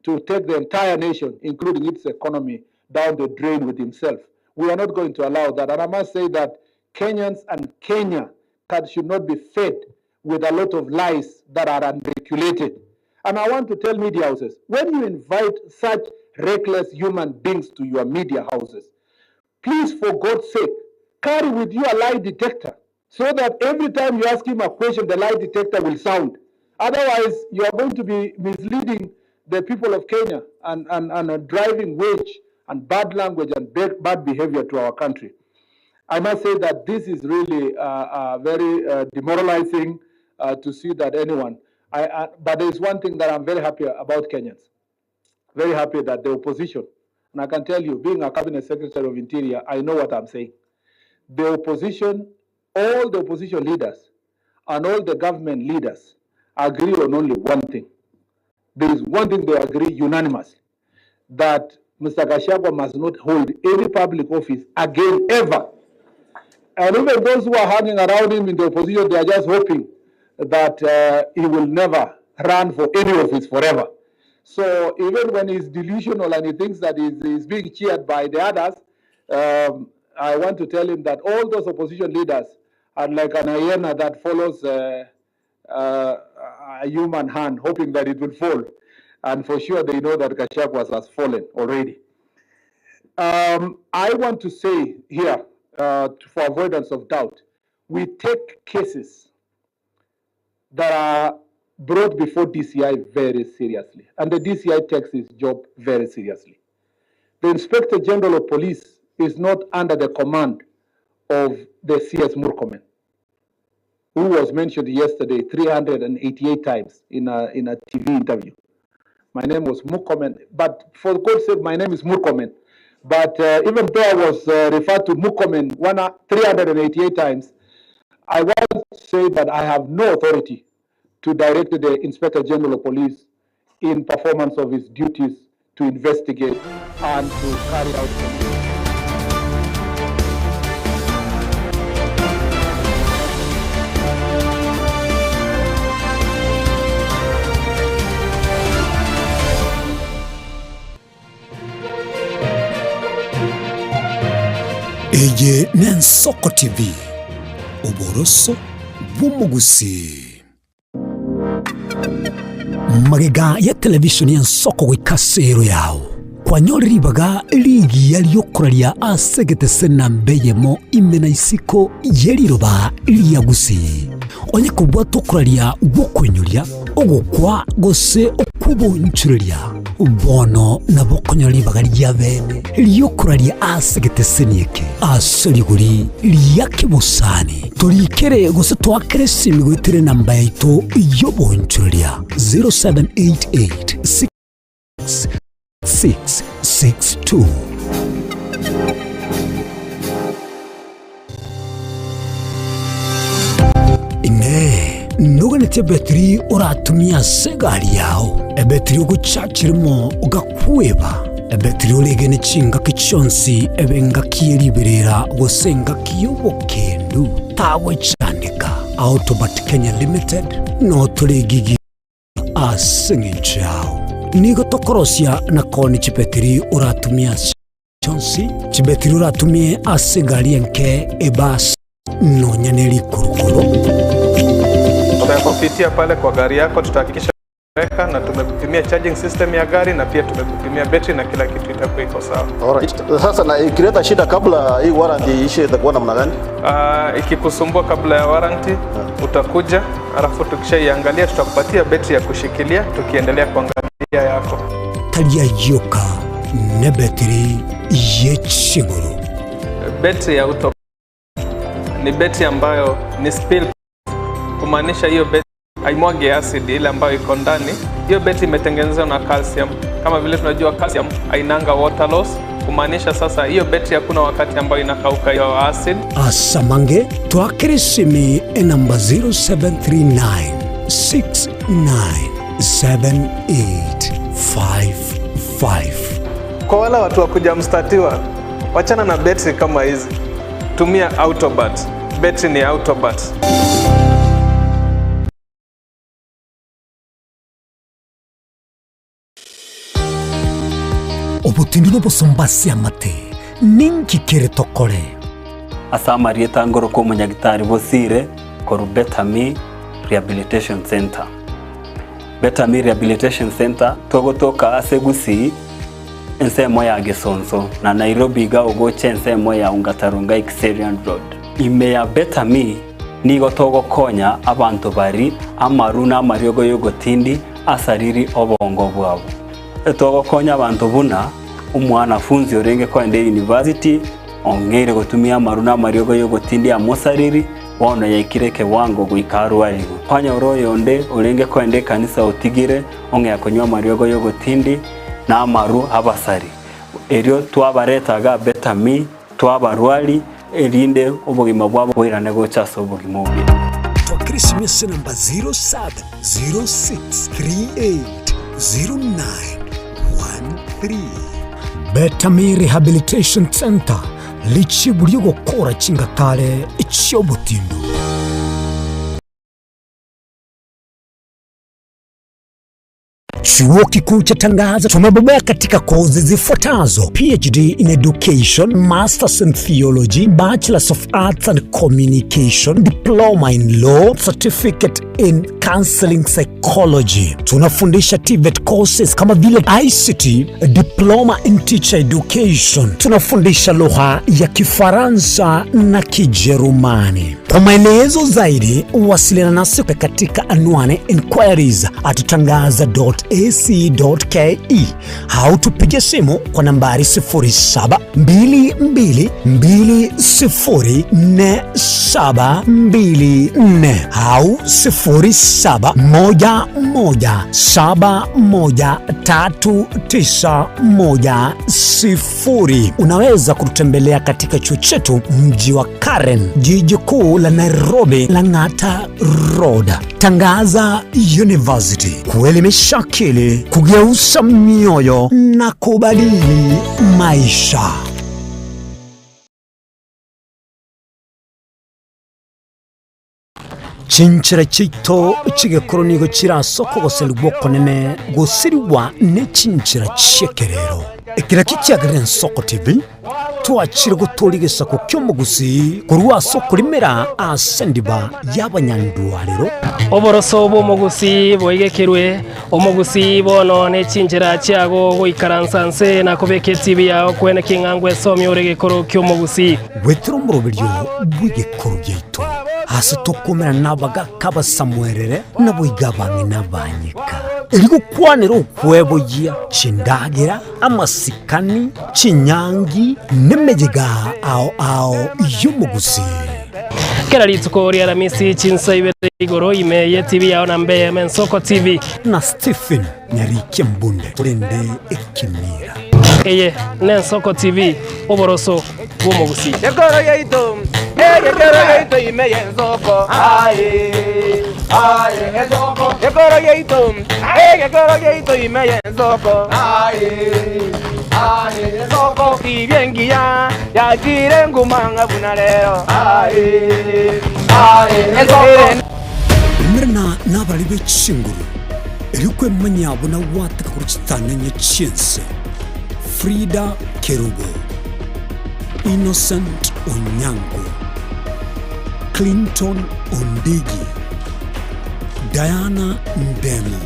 to take the entire nation, including its economy, down the drain with himself. We are not going to allow that. And I must say that Kenyans and Kenya can, should not be fed with a lot of lies that are unregulated. And I want to tell media houses when you invite such reckless human beings to your media houses, please, for God's sake, carry with you a lie detector so that every time you ask him a question, the lie detector will sound. Otherwise, you are going to be misleading the people of Kenya and, and, and uh, driving wage and bad language and bad, bad behavior to our country. I must say that this is really uh, uh, very uh, demoralizing uh, to see that anyone. I, I, but there is one thing that I'm very happy about Kenyans. Very happy that the opposition, and I can tell you, being a cabinet secretary of interior, I know what I'm saying. The opposition, all the opposition leaders and all the government leaders agree on only one thing. There is one thing they agree unanimously that Mr. Gachagua must not hold any public office again ever. And even those who are hanging around him in the opposition, they are just hoping that uh, he will never run for any office forever. So even when he's delusional and he thinks that he's, he's being cheered by the others, um, I want to tell him that all those opposition leaders are like an hyena that follows uh, uh, a human hand, hoping that it will fall. And for sure, they know that Gachagua has fallen already. Um, I want to say here, uh, for avoidance of doubt, we take cases that are brought before DCI very seriously, and the DCI takes its job very seriously. The Inspector General of Police is not under the command of the CS Murkomen, who was mentioned yesterday 388 times in a, in a TV interview. My name was Murkomen, but for God's sake, my name is Murkomen. But uh, even though I was uh, referred to Murkomen one, 388 times, I want to say that I have no authority to direct the Inspector General of Police in performance of his duties to investigate and to carry out. Eye n'Ensoko TV, oboroso bw'omogusii. Magega ya televishoni y'ensoko goika ase ero yao, kwanyore ribaga rigiya ri'okoraria ase egetese namba eyemo ime na isiko ye riroba ria Gusii. Onye kobwata okoraria gw'okoinyoria, ogokwa gose okw'obonchoreria, bono nabo okonyora ribaga ria bene ri'okoraria ase egeteseni eke ase rigori ria kebosani. Torikere gose toakere esimi goetera enamba yaito y'obonchoreria 0788 662. Inee! Noganetie ebetiri oratumie ase egari yao, ebetiri ogochachiremo ogakweba, ebetiri oregene chingaki chionsi ebe engaki ye riberera gose engaki y'obokendu? Tagwechandeka. Autobat Kenya Limited notore egigi ase engencho yao. Nigo tokorosia na koonia chibetiri oratumie ase chionsi, chibetiri oratumie ase egari enke, ebasi, nonya ne rikurukuru. Tutakupitia pale kwa gari yako, tutahakikisha tumeweka na tumekupimia charging system ya gari na pia tumekupimia betri na kila kitu itakuwa iko sawa. Alright. Sasa na ikileta shida kabla hii warranty iishe itakuwa namna gani? Uh, ikikusumbua kabla ya warranty utakuja, alafu tukishaiangalia tutakupatia betri ya kushikilia tukiendelea kuangalia yako. Tari ayioka nebetiri ye chinguru. Betri ya auto ni betri ambayo ni spill, kumaanisha hiyo betri haimwagi acid ile ambayo iko ndani. Hiyo betri imetengenezwa na calcium. Kama vile tunajua calcium hainanga water loss. Kumaanisha sasa hiyo betri hakuna wakati ambayo inakauka hiyo acid. Ase amange twakere esimi enamba 0739 697855. Kwa wale watu wa kuja mstatiwa, wachana na betri kama hizi, tumia Autobat. Betri ni Autobat. Obotindu nobosomba ase amate, ninki kere tokore? Ase amarieta ngorokwa omonyagitari Bosire korwa Betami Rehabilitation Centre. Betami Rehabilitation Centre togotoka ase Gusii ensemo ya Gesonso na Nairobi iga ogocha ensemo ya Ongata Rongai Kiserian Road. Ime ya Betami nigo togokonya abanto bari amaru na amariogo y'ogotindi asariri obongo bwabo. Togokonya abanto buna omwanafunzi orenge kogenda eyunivasiti ong'eire gotumia amaru na amariogo y'ogotindia amosariri, bono yaikire ekewango goika arwarigwe. Kwanyora oyonde orenge kogenda ekanisa otigire ong'ea konywa amariogo y'ogotindi na amaru abasari. Erio twabareta iga Betami, twabarwari, erinde obogima bwabo boirane gocha ase obogima obuya. Twakera esimi ase enamba 0706380913. Betami Rehabilitation Centre, richibu ri'ogokora chingatare chi'obotindu. Chuo Kikuu cha Tangaza tumebobea katika kozi zifuatazo: PhD in Education, Masters in Theology, Bachelors of Arts and Communication, Diploma in Law, Certificate in Counseling Psychology. Tunafundisha TVET courses kama vile ICT, Diploma in Teacher Education. Tunafundisha lugha ya Kifaransa na Kijerumani. Kwa maelezo zaidi wasiliana nasi katika anwani inquiries at tangaza.ac.ke au tupige simu kwa nambari 0722204724 au 0711713910. Unaweza kututembelea katika chuo chetu mji wa Karen, jiji kuu la Nairobi, Lang'ata Road. Tangaza University, kuelimisha akili, kugeuza mioyo na kubadili maisha. Chinchera chiaito chi'egekoro nigo chire ase okogoserigwa okonene gosirigwa ne chinchera chi'ekerero. Eki nakio kiagerire Ensoko TV twachire gotooria egesaku ki'omogusii korwa ase okorimera ase endiba y'abanyandwarero. Oboroso bw'omogusii boigekerwe, omogusii bono ne chinchera chiago goikaransa nse na kobeka etibi yao kwene king'a ngwesomia ore egekoro ki'omogusii. Goetera omoroberio bw'egekoro giaito, aase tokomerana nabagaaka abasamuerere, naboigo abang'ina abanyeka, erio gokwanera okweboyia chindagera, amasikani, chinyangi, nemeyega ao ao y'omogusii. Kera rituko ria Aramisi chinsa ibere igoro ime y'etibi yao na mbe Mensoko TV. Na Stephen Nyarikia Mbunde torende ekemira. Eye n'Ensoko TV, oboroso bw'omogusii. Ekoro yaito, egekero yaito ime y'ensoko, aye, aye, ensoko. Ekoro yaito, egekero yaito ime y'ensoko, aye, aye, ensoko. Tibia engiya yachire nguma ng'a buna rero, aye, aye, ensoko. Umerana nabarari be chinguru, erio kwemanyia buna gwateka korwa chitang'ani chi'ense. Frida Kerubo, Innocent Onyango, Clinton Ondigi, Diana Ndemo,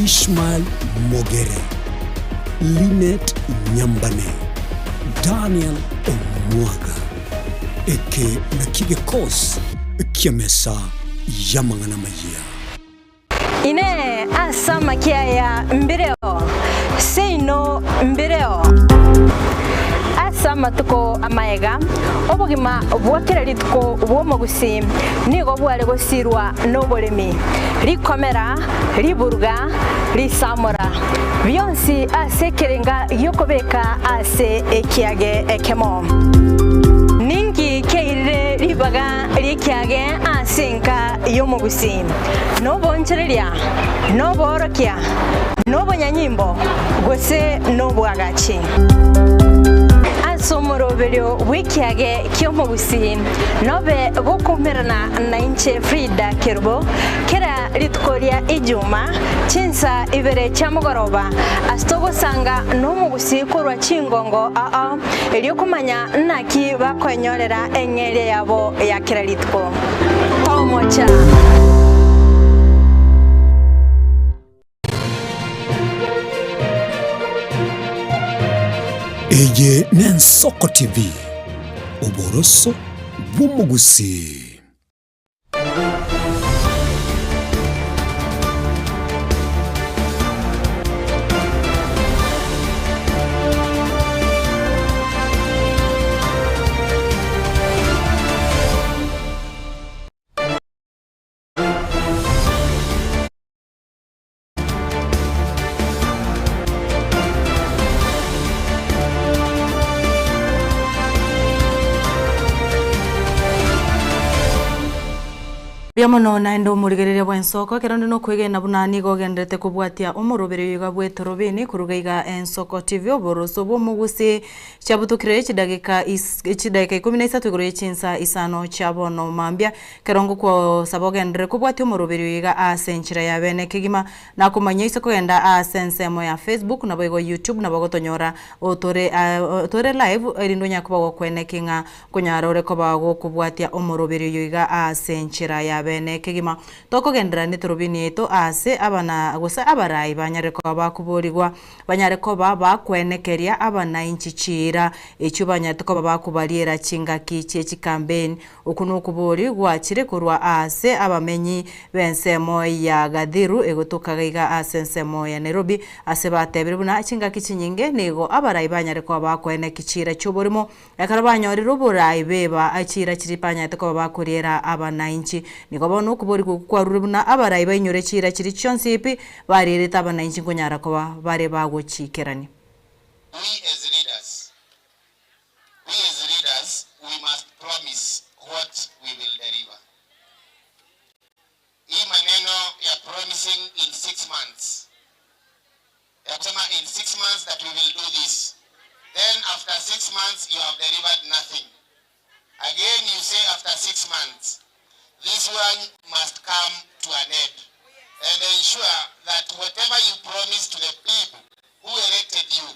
Ishmael Mogere, Linet Nyambane, Daniel Omwaga. Eke nakio gekosi ki'emesa y'amang'ana amayia. Inee! Ase amakia aya mbireo? Seino mbireo. Ase amakia. amatuko amaega, obogima bwa kera rituko bw'omogusii nigo bware gosirwa noboremi, rikomera, riburuga, risamora, bionsi ase ekerenga gi'okobeka ase ekiage ekemo. Ninki kiairire ribaga ri'ekiage ase enka y'omogusii? Nobonchereria, noboorokia, nobonyanyimbo, gose nobwagachi? Ase omoroberio bw'ekiage ki'omogusii nobe gokoumerana nainche Frida Kerubo kera rituko ria Ijuma chinsa ibere chia mogoroba ase togosanga nomogusii korwa chingongo ao erio komanya naki bakoenyorera eng'eria yabo ya kera rituko. Tomocha! Eye n'Ensoko TV, oboroso bw'omogusii. Mbuya mono naende omorigereria bw'ensoko, ekero onde nokwegena buna nigo ogenderete kobwatia omoroberio oyo iga bw'etorobini koruga iga Ensoko TV oboroso bw'omogusi chiabutukire chidageka is chidageka ikomi na isato igoro ye chinsa isano chia bono mambia. Ekero ngokwosaba ogenderere kobwatia omoroberio oyo iga ase enchera ya bene kegima Nakomanya ise kogenda aase ensemo ya Facebook naboigo YouTube nabo ogotonyora otore otore live erinde onyare koba gokweneki ng'a nkonyara ore koba gokobwatia omoroberio oyo iga aase enchera ya bene kegima. Tokogenderera netorobini yaito aase abana gose abarai banyare koba bakoborigwa banyare koba bakwenekeria abanainchi chiira echio banyarete koba bakobariera chingaki chie chicampaign Okwo nokobori gwachire korwa aase abamenyi b'ensemo ya Gathiru egotoka gaiga ase ensemo ya Nairobi, ase batebire buna chingaki chinyinge nigo abarai banyare koba bakoeneki chiira chi'oborimo ekero banyorire oborai beba chiira chiria banyarete koba bakoriera abanainchi. Nigo bono okoborigwa okwo kwarure buna abarai bainyore chiira chiria chionsi pi barierete abanainchi nkonyara koba bare bagochiikerania. We as leaders We as leaders we must promise what we will deliver. Hii maneno ya promising in six months, ya kusema in six months that we will do this, then after six months you have delivered nothing. Again you say after six months, this one must come to an end and ensure that whatever you promise to the people who elected you,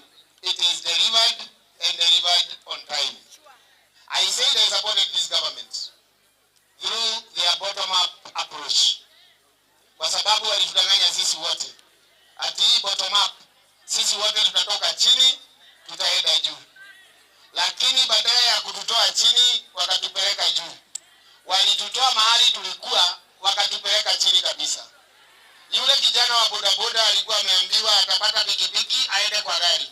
it is delivered and delivered on time. I said I supported this government through their bottom-up approach, kwa sababu walitudanganya sisi wote ati hii bottom up, sisi wote tutatoka chini tutaenda juu, lakini badala ya kututoa chini wakatupeleka juu. Walitutoa mahali tulikuwa wakatupeleka chini kabisa. Yule kijana wa bodaboda alikuwa ameambiwa atapata pikipiki aende kwa gari.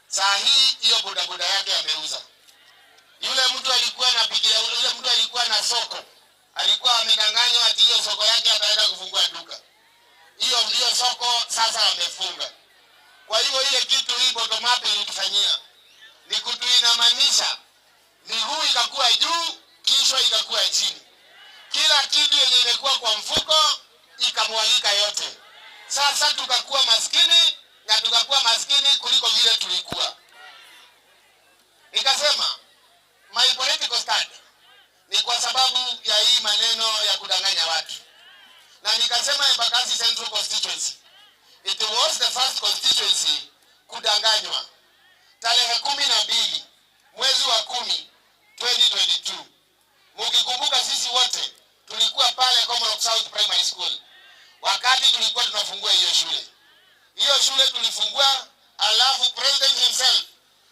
Saa hii hiyo bodaboda yake ameuza. Yule mtu alikuwa na piki, yule mtu alikuwa na soko, alikuwa amedanganywa ati hiyo soko yake ataenda kufungua duka. Hiyo hiyo soko sasa amefunga. Kwa hivyo ile kitu hii bottom up ilitufanyia ni kutuinamanisha, miguu ikakuwa juu, kichwa ikakuwa chini, kila kitu yenye imekuwa kwa mfuko ikamwagika yote. Sasa tukakuwa maskini na tukakuwa maskini kuliko vile tulikuwa. Nikasema my political stand ni kwa sababu ya hii maneno ya kudanganya watu, na nikasema Embakasi Central Constituency it was the first constituency kudanganywa tarehe 12 mwezi wa 10 2022. Mukikumbuka sisi wote tulikuwa pale Komarock South Primary School wakati tulikuwa tunafungua hiyo shule. Hiyo shule tulifungua, alafu president himself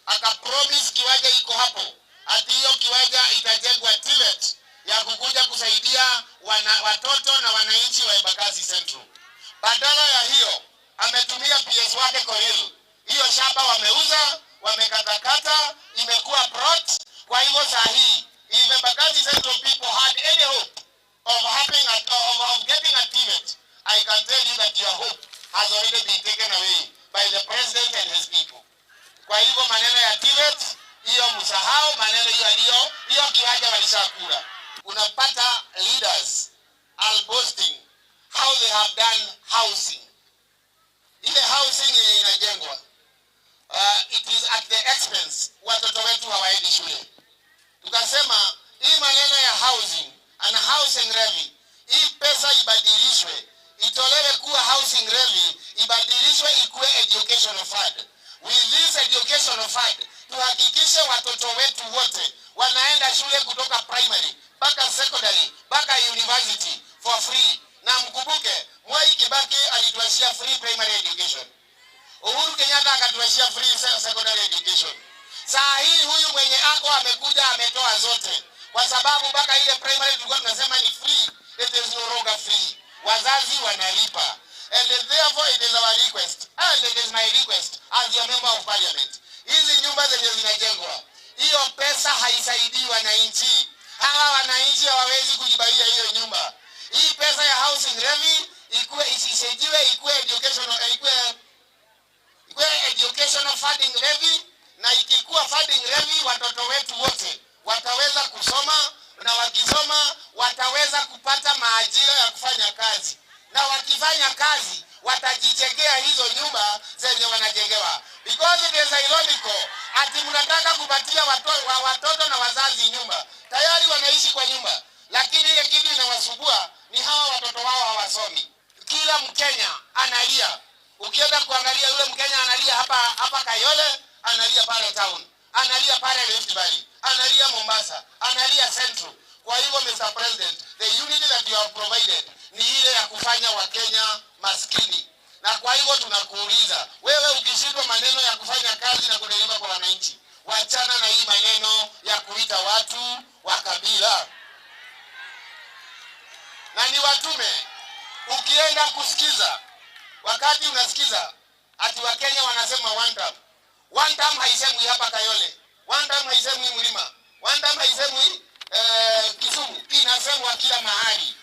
akapromise kiwanja iko hapo, ati hiyo kiwanja itajengwa TVET ya kukuja kusaidia wana, watoto na wananchi wa Embakasi Central. Badala ya hiyo ametumia PS wake Korir, hiyo shamba wameuza, wamekatakata, imekuwa taken away by the president and his people. Kwa hivyo maneno ya TVET hiyo msahau, maneno hiyo hiyo hiyo kiwanja walishakula. Unapata leaders are boasting how they have done housing. Ile housing yenye inajengwa it is at the expense, watoto wetu hawaendi shule. Tukasema hii maneno ya housing and housing levy, hii pesa ibadilishwe, itolewe kuwa housing levy, ibadilishwe ikuwe educational fund. With this educational fund, tuhakikishe watoto wetu wote wanaenda shule kutoka primary mpaka secondary mpaka university for free. Na mkumbuke Mwai Kibaki alituachia free primary education. Uhuru Kenyatta akatuachia free secondary education. Saa hii huyu mwenye ako amekuja ametoa zote, kwa sababu mpaka ile primary tulikuwa tunasema ni free, it is no longer free. Wazazi wanalipa. And therefore it is our request, and it is my request as your member of parliament. Hizi nyumba zenye zinajengwa, hiyo pesa haisaidii wananchi. Hawa wananchi hawawezi kujibaia hiyo nyumba. Hii pesa ya housing levy ikuwe isisaidiwe, ikuwe educational, ikuwe ikuwe educational funding levy, na ikikuwa funding levy, watoto wetu wote wataweza kusoma, na wakisoma wataweza kupata maajira ya kufanya kazi, na wakifanya kazi watajijengea hizo nyumba zenye wanajengewa. Because it is ironical ati mnataka kupatia watoto na wazazi nyumba, tayari wanaishi kwa nyumba, lakini ile kitu inawasumbua ni hawa watoto wao hawasomi. Kila Mkenya analia. Ukienda kuangalia yule Mkenya analia hapa hapa Kayole, analia pale town, analia pale Rift Valley, analia Mombasa, analia Central. Kwa hivyo Mr. President, the unity that you have provided ni ile ya kufanya Wakenya maskini. Na kwa hivyo tunakuuliza wewe, ukishindwa maneno ya kufanya kazi na kudeliver kwa wananchi, wachana na hii maneno ya kuita watu wa kabila. Na ni watume, ukienda kusikiza, wakati unasikiza ati Wakenya wanasema one term. One term haisemwi hapa Kayole, one term haisemwi Mlima, one term haisemwi Kisumu, inasemwa kila mahali,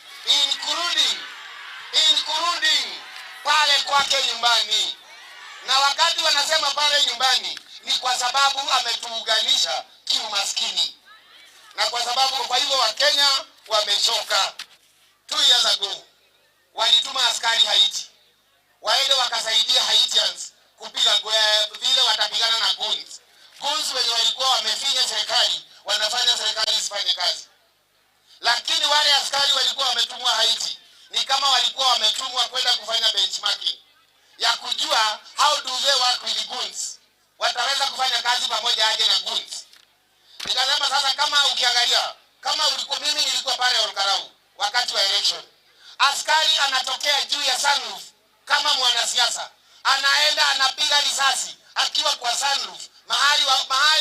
including pale kwake nyumbani. Na wakati wanasema pale nyumbani ni kwa sababu ametuunganisha kiumaskini, na kwa sababu kwa hivyo Wakenya wamechoka. 2 years ago walituma askari Haiti waende wakasaidia Haitians kupiga vile watapigana na goons. Goons wenye walikuwa wamefinya serikali, wanafanya serikali isifanye kazi, lakini wale askari walikuwa wametumwa Haiti ni kama walikuwa wametumwa kwenda kufanya benchmarking ya kujua how do they work with goons, wataweza kufanya kazi pamoja aje na goons. Nikasema sasa, kama ukiangalia kama ulikuwa, mimi nilikuwa pale Olkalou wakati wa election, askari anatokea juu ya sunroof kama mwanasiasa, anaenda anapiga risasi akiwa kwa sunroof mahali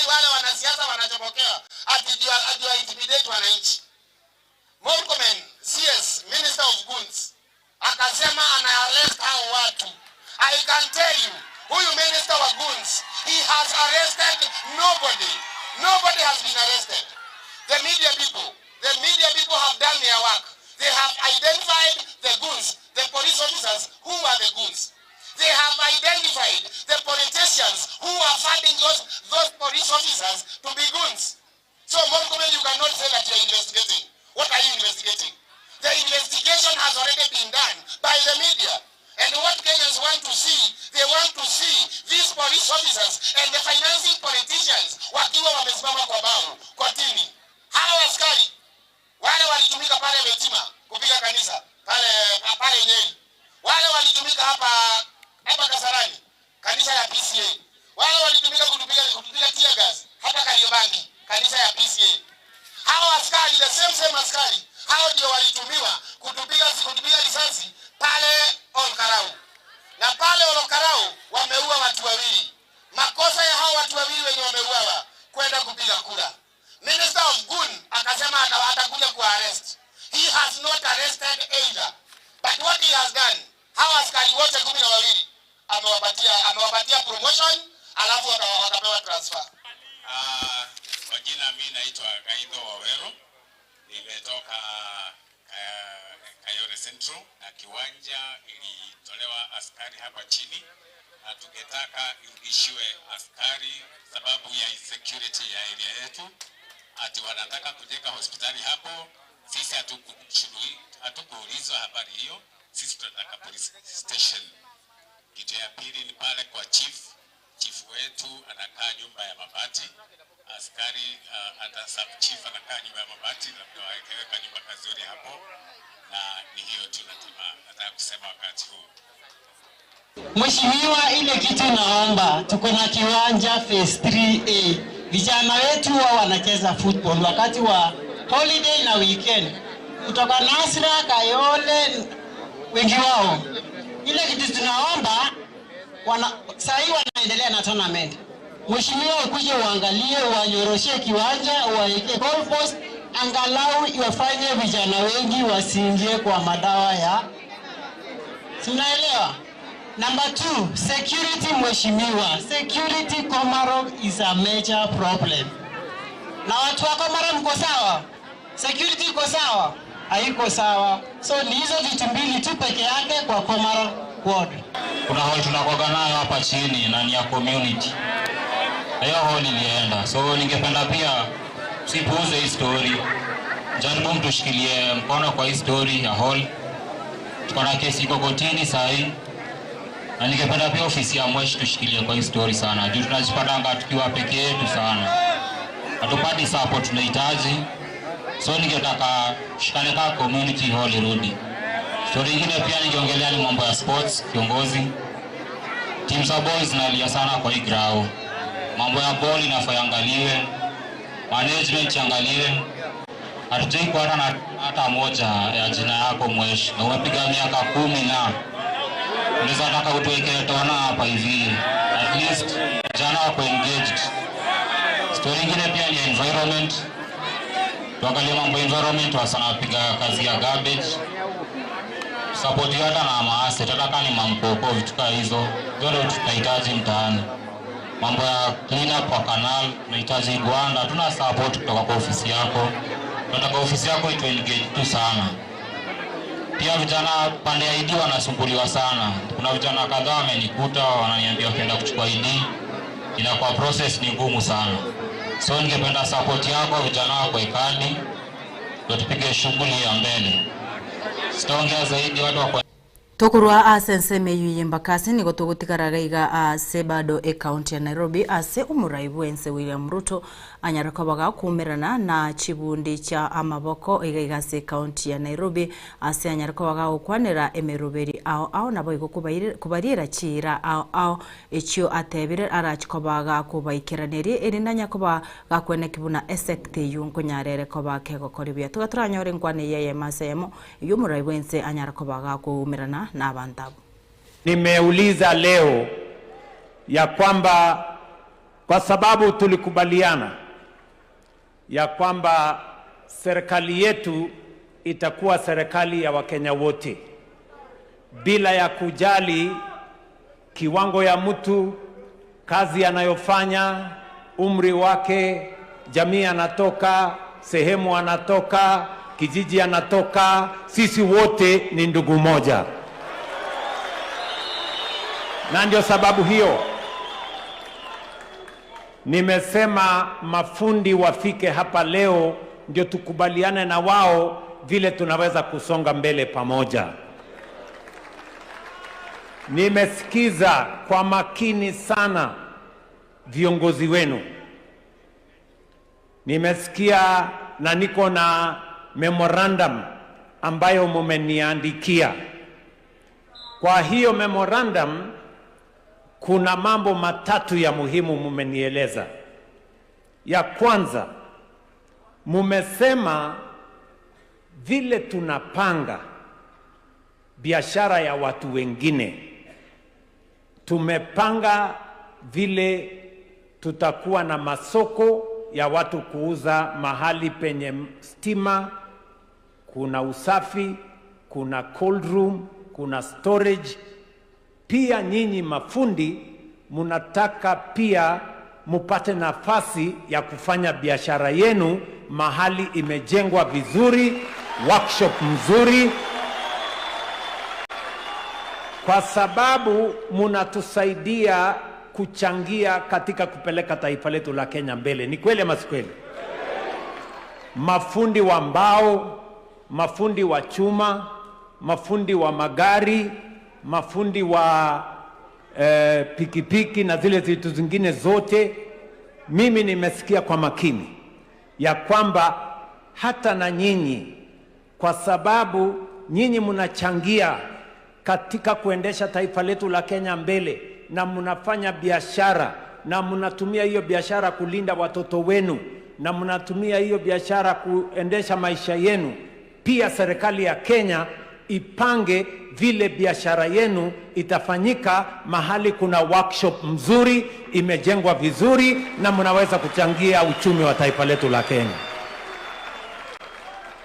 wale wanasiasa wanachomokea ati ndio intimidate wananchi. Murkomen CS, Minister of Goons, akasema ana arrest hao watu. I can tell you, huyu minister wa goons, he has arrested nobody. Nobody has been arrested. The media people have done their work. They have identified the goons, the police officers who are the goons. They have identified the politicians who are funding those police officers to be goons. So Murkomen, you cannot say that you are investigating. What are you investigating? The investigation has already been done by the media. And what Kenyans want to see, they want to see these police officers and the financing politicians wakiwa wamesimama kwa bao kotini. Hawa askari wale walitumika pale Wetima kupiga kanisa pale pale Nyeri, wale walitumika hapa hapa Kasarani kanisa ya PCEA, wale walitumika kutupiga tear gas hapa Kariobangi kanisa ya PCEA. Hao askari, the same same askari hao ndio walitumiwa kutupiga risasi pale Olkalou, na pale Olkalou wameua watu wawili. Makosa ya hao watu wawili wenye wameuawa kwenda kupiga kura. Minister of Gun akasema atakuja ku arrest. He has not arrested either. But what he has done, hao askari wote 12 amewapatia promotion alafu wakapewa transfer. Kwa jina mimi naitwa Gaitho Waweru, nimetoka Kayole. Central na kiwanja ilitolewa askari hapa chini, na tungetaka irudishiwe askari sababu ya insecurity ya area yetu. Ati wanataka kujenga hospitali hapo, sisi hatukuulizwa habari hiyo. Sisi tunataka police station. Kitu ya pili ni pale kwa chief. Chief wetu anakaa nyumba ya mabati, askari hata sub chief anakaa nyumba ya mabati, labda waweka nyumba kazuri hapo. Na ni hiyo tu nataka kusema wakati huu. Mheshimiwa, ile kitu naomba, tuko na kiwanja phase 3A. Vijana wetu wao wanacheza football wakati wa holiday na weekend, kutoka Nasra, Kayole, wengi wao. Ile kitu tunaomba wana, saa hii wanaendelea na tournament. Mheshimiwa, ukuje uangalie, uwanyoroshe kiwanja, uwaeke goal post, angalau iwafanye vijana wengi wasiingie kwa madawa ya, si mnaelewa? Number two, security mheshimiwa. Security Komarok is a major problem. Na watu wa Komarok mko sawa? Security iko sawa? Haiko sawa. So ni hizo vitu mbili tu peke yake kwa Komarok ward. Kuna hall tunakuwaga nayo hapa chini na ni ya community, na hiyo hall ilienda, so ningependa pia msipuuze hii story, jaribu mtushikilie mkono kwa hii story ya hall. Tuko na kesi iko kotini saa hii, na ningependa pia ofisi ya mweshi tushikilie kwa hii story sana, juu tunajipatanga tukiwa peke yetu sana, hatupati support tunahitaji. So ningetaka tushikane kama community hall irudi. Story ingine pia ningeongelea ni mambo ya sports. Kiongozi, timu za boys zinalia sana kwa hii grau. Mambo ya ball inafaa iangaliwe, management iangaliwe. Hatujai kuwa hata na hata moja ya jina yako mweshi, na umepiga miaka 10 na unaweza taka utuwekee tona hapa hivi, at least vijana wako engaged. Story ingine pia ni environment, tuangalie mambo ya environment, wasana wapiga kazi ya garbage support hata na maasset, hata kama ni mamkoko vitu kama hizo, hizo ndio tunahitaji mtaani. Mambo ya clean up kwa canal tunahitaji Gwanda, tuna support kutoka kwa ofisi yako, tunataka ofisi yako itu engage tu sana. Pia vijana pande ya ID wanasumbuliwa sana. Kuna vijana kadhaa wamenikuta wananiambia wakienda kuchukua ID inakuwa process ni ngumu sana. So ningependa support yako vijana wako kadi ndio tupige shughuli ya mbele. Sitaongea zaidi, watu wako Tokorwa ase ensemo eywo ya Embakasi nigo togotigaraga iga ase bado ekaunti ya Nairobi ase omorai bwense William Ruto anyare koba gakuumerana na chibundi chia amaboko iga iga ase ekaunti ya Nairobi ase anyare koba gagokwanera emeroberi ao ao nabo igo kobariera chiira ao ao echio atebire arachi koba gakobaikeranerie erinde anya koba gakweneki buna esecta eywo nkonyarere koba kegokora buya. Toga toranyore nkwana eye eyemo ase eyemo eywo omorai bwense anyare koba gakuumerana na abantu. Nimeuliza leo ya kwamba kwa sababu tulikubaliana ya kwamba serikali yetu itakuwa serikali ya Wakenya wote bila ya kujali kiwango ya mtu, kazi anayofanya, umri wake, jamii anatoka, sehemu anatoka, kijiji anatoka, sisi wote ni ndugu moja. Na ndio sababu hiyo nimesema mafundi wafike hapa leo ndio tukubaliane na wao vile tunaweza kusonga mbele pamoja. Nimesikiza kwa makini sana viongozi wenu. Nimesikia na niko na memorandum ambayo mumeniandikia. Kwa hiyo memorandum kuna mambo matatu ya muhimu mumenieleza. Ya kwanza, mumesema vile tunapanga biashara ya watu wengine, tumepanga vile tutakuwa na masoko ya watu kuuza mahali penye stima, kuna usafi, kuna cold room, kuna storage. Pia nyinyi mafundi mnataka pia mupate nafasi ya kufanya biashara yenu mahali imejengwa vizuri, workshop mzuri, kwa sababu munatusaidia kuchangia katika kupeleka taifa letu la Kenya mbele. Ni kweli ama si kweli? Mafundi wa mbao, mafundi wa chuma, mafundi wa magari, mafundi wa eh, pikipiki na zile vitu zingine zote, mimi nimesikia kwa makini ya kwamba hata na nyinyi, kwa sababu nyinyi mnachangia katika kuendesha taifa letu la Kenya mbele, na mnafanya biashara na mnatumia hiyo biashara kulinda watoto wenu na mnatumia hiyo biashara kuendesha maisha yenu. Pia serikali ya Kenya ipange vile biashara yenu itafanyika mahali kuna workshop mzuri imejengwa vizuri, na mnaweza kuchangia uchumi wa taifa letu la Kenya.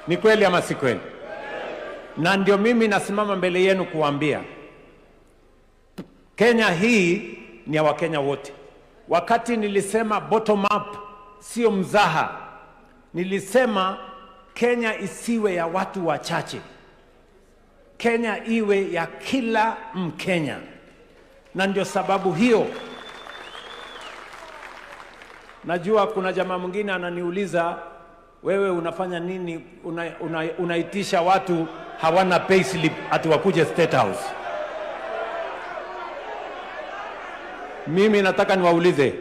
Ni kweli ama si kweli? Na ndio mimi nasimama mbele yenu kuambia Kenya hii ni ya Wakenya wote. Wakati nilisema bottom up, sio mzaha. Nilisema Kenya isiwe ya watu wachache, Kenya iwe ya kila Mkenya, na ndio sababu hiyo najua kuna jamaa mwingine ananiuliza wewe unafanya nini? Una, una, unaitisha watu hawana payslip ati wakuje State House. Mimi nataka niwaulize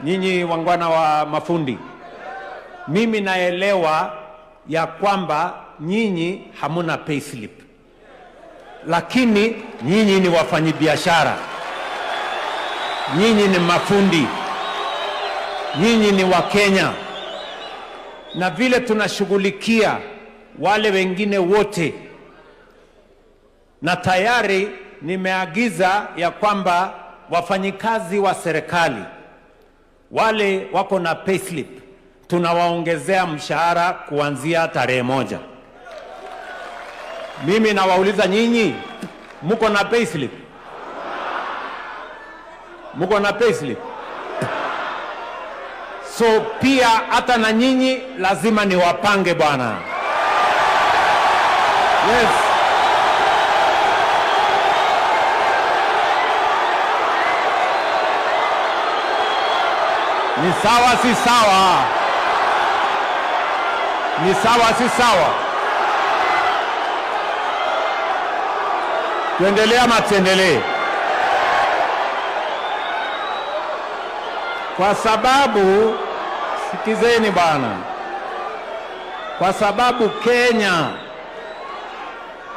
nyinyi wangwana wa mafundi, mimi naelewa ya kwamba nyinyi hamuna payslip, lakini nyinyi ni wafanyibiashara, nyinyi ni mafundi, nyinyi ni Wakenya, na vile tunashughulikia wale wengine wote, na tayari nimeagiza ya kwamba wafanyikazi wa serikali wale wako na payslip tunawaongezea mshahara kuanzia tarehe moja. Mimi nawauliza nyinyi, mko na payslip? Mko na payslip? So pia hata na nyinyi lazima niwapange bwana. Yes. Ni sawa si sawa? Ni sawa si sawa? Tuendelee ama tuendelee? Kwa sababu sikizeni bwana, kwa sababu Kenya,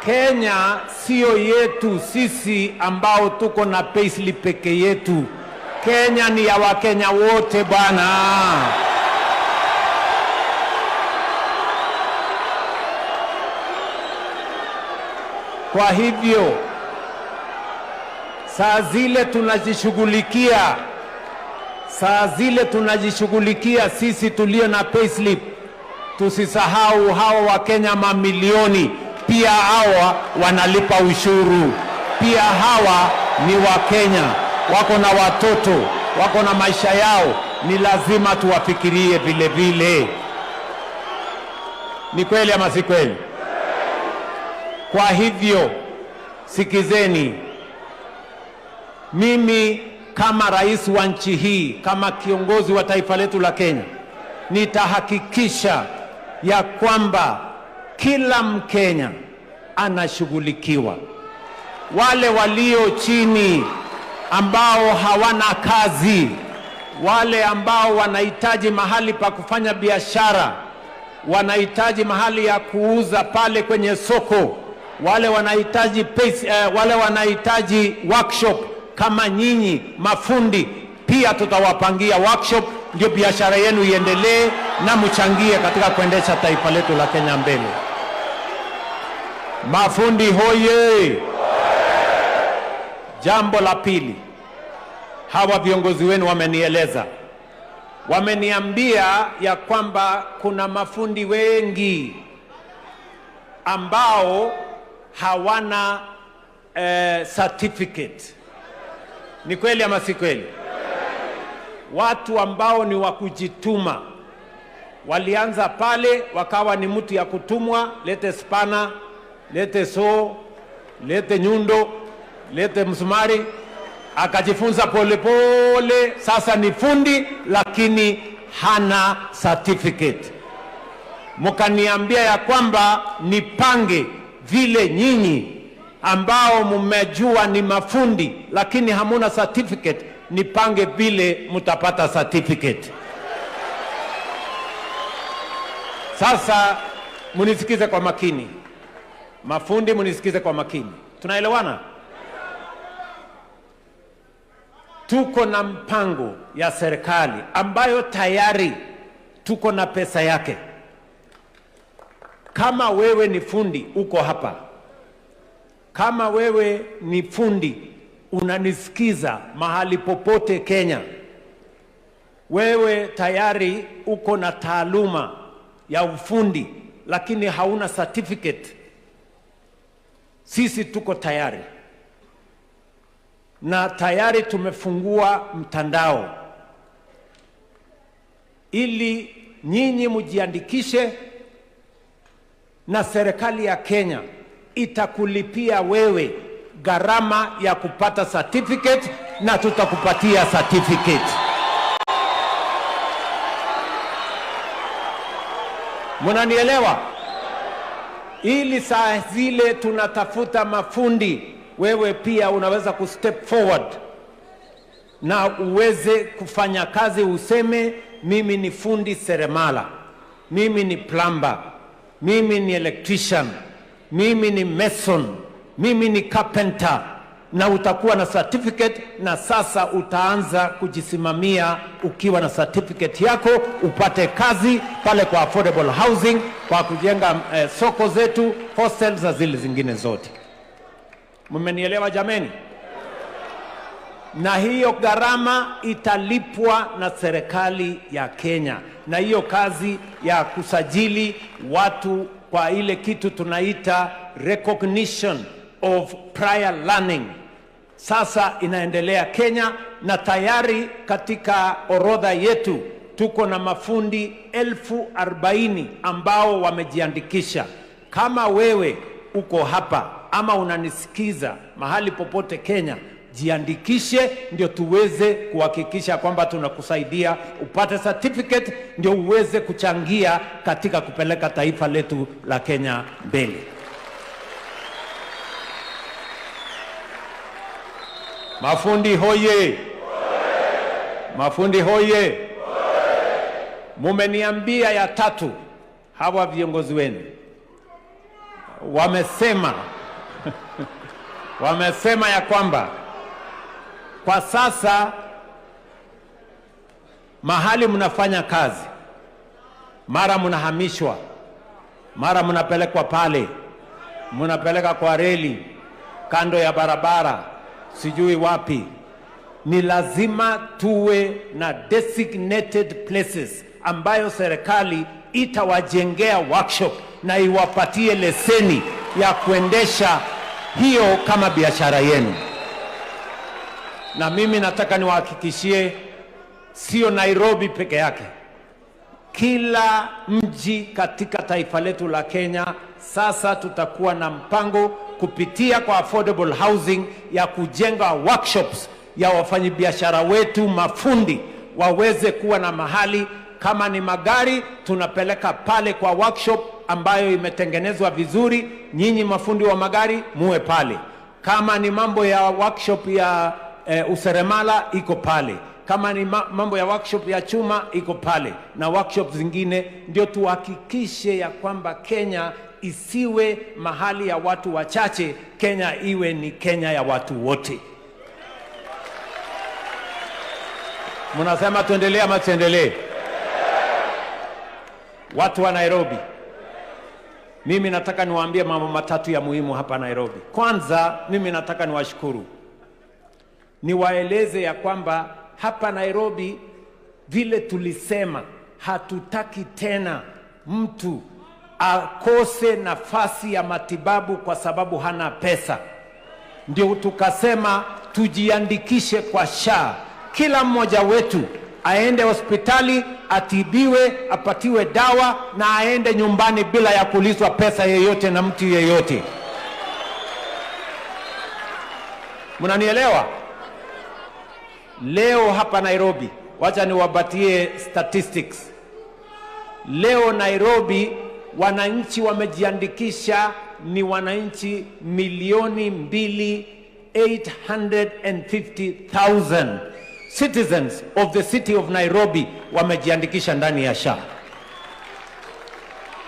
Kenya siyo yetu sisi ambao tuko na payslip peke yetu. Kenya ni ya Wakenya wote bwana. Kwa hivyo saa zile tunajishughulikia, saa zile tunajishughulikia sisi tulio na payslip, tusisahau hawa Wakenya mamilioni, pia hawa wanalipa ushuru, pia hawa ni Wakenya, wako na watoto, wako na maisha yao, ni lazima tuwafikirie vile vile. Ni kweli ama si kweli? Kwa hivyo sikizeni, mimi kama rais wa nchi hii, kama kiongozi wa taifa letu la Kenya, nitahakikisha ya kwamba kila Mkenya anashughulikiwa. Wale walio chini ambao hawana kazi, wale ambao wanahitaji mahali pa kufanya biashara, wanahitaji mahali ya kuuza pale kwenye soko, wale wanahitaji pesa, eh, wale wanahitaji workshop kama nyinyi mafundi pia tutawapangia workshop, ndio biashara yenu iendelee na mchangie katika kuendesha taifa letu la Kenya mbele. Mafundi hoye! Jambo la pili, hawa viongozi wenu wamenieleza, wameniambia ya kwamba kuna mafundi wengi ambao hawana eh, certificate. Ni kweli ama si kweli? Watu ambao ni wa kujituma walianza pale, wakawa ni mtu ya kutumwa, lete spana, lete soo, lete nyundo. lete msumari, akajifunza polepole, sasa ni fundi lakini hana certificate. Mkaniambia ya kwamba nipange vile nyinyi ambao mmejua ni mafundi lakini hamuna certificate, nipange vile mtapata certificate. Sasa munisikize kwa makini, mafundi, munisikize kwa makini. Tunaelewana? Tuko na mpango ya serikali ambayo tayari tuko na pesa yake. Kama wewe ni fundi uko hapa, kama wewe ni fundi unanisikiza mahali popote Kenya, wewe tayari uko na taaluma ya ufundi lakini hauna certificate, sisi tuko tayari na tayari tumefungua mtandao ili nyinyi mjiandikishe, na serikali ya Kenya itakulipia wewe gharama ya kupata certificate na tutakupatia certificate. Mnanielewa? Ili saa zile tunatafuta mafundi, wewe pia unaweza kustep forward na uweze kufanya kazi, useme mimi ni fundi seremala, mimi ni plumber, mimi ni electrician, mimi ni mason, mimi ni carpenter, na utakuwa na certificate, na sasa utaanza kujisimamia ukiwa na certificate yako, upate kazi pale kwa affordable housing, kwa kujenga eh, soko zetu, hostels na zile zingine zote. Mmenielewa jameni? na hiyo gharama italipwa na serikali ya Kenya, na hiyo kazi ya kusajili watu kwa ile kitu tunaita recognition of prior learning sasa inaendelea Kenya, na tayari katika orodha yetu tuko na mafundi 40,000 ambao wamejiandikisha. Kama wewe uko hapa ama unanisikiza mahali popote Kenya, jiandikishe ndio tuweze kuhakikisha kwamba tunakusaidia upate certificate, ndio uweze kuchangia katika kupeleka taifa letu la Kenya mbele. Mafundi hoye! Mafundi hoye! Mumeniambia ya tatu, hawa viongozi wenu wamesema wamesema ya kwamba kwa sasa mahali mnafanya kazi, mara mnahamishwa, mara mnapelekwa pale, mnapeleka kwa reli, kando ya barabara, sijui wapi. Ni lazima tuwe na designated places ambayo serikali itawajengea workshop na iwapatie leseni ya kuendesha hiyo kama biashara yenu. Na mimi nataka niwahakikishie, sio Nairobi peke yake, kila mji katika taifa letu la Kenya sasa tutakuwa na mpango kupitia kwa affordable housing ya kujenga workshops ya wafanyabiashara wetu mafundi waweze kuwa na mahali, kama ni magari tunapeleka pale kwa workshop ambayo imetengenezwa vizuri. Nyinyi mafundi wa magari muwe pale. Kama ni mambo ya workshop ya eh, useremala iko pale kama ni ma mambo ya workshop ya chuma iko pale na workshop zingine, ndio tuhakikishe ya kwamba Kenya isiwe mahali ya watu wachache, Kenya iwe ni Kenya ya watu wote. Mnasema tuendelee ama tuendelee? Watu wa Nairobi, mimi nataka niwaambie mambo matatu ya muhimu hapa Nairobi. Kwanza, mimi nataka niwashukuru niwaeleze ya kwamba hapa Nairobi vile tulisema hatutaki tena mtu akose nafasi ya matibabu kwa sababu hana pesa. Ndio tukasema tujiandikishe kwa SHA, kila mmoja wetu aende hospitali atibiwe, apatiwe dawa na aende nyumbani bila ya kulizwa pesa yeyote na mtu yeyote. Mnanielewa? Leo hapa Nairobi, wacha niwapatie statistics. Leo Nairobi wananchi wamejiandikisha ni wananchi milioni 2 850,000 citizens of the city of Nairobi wamejiandikisha ndani ya SHA.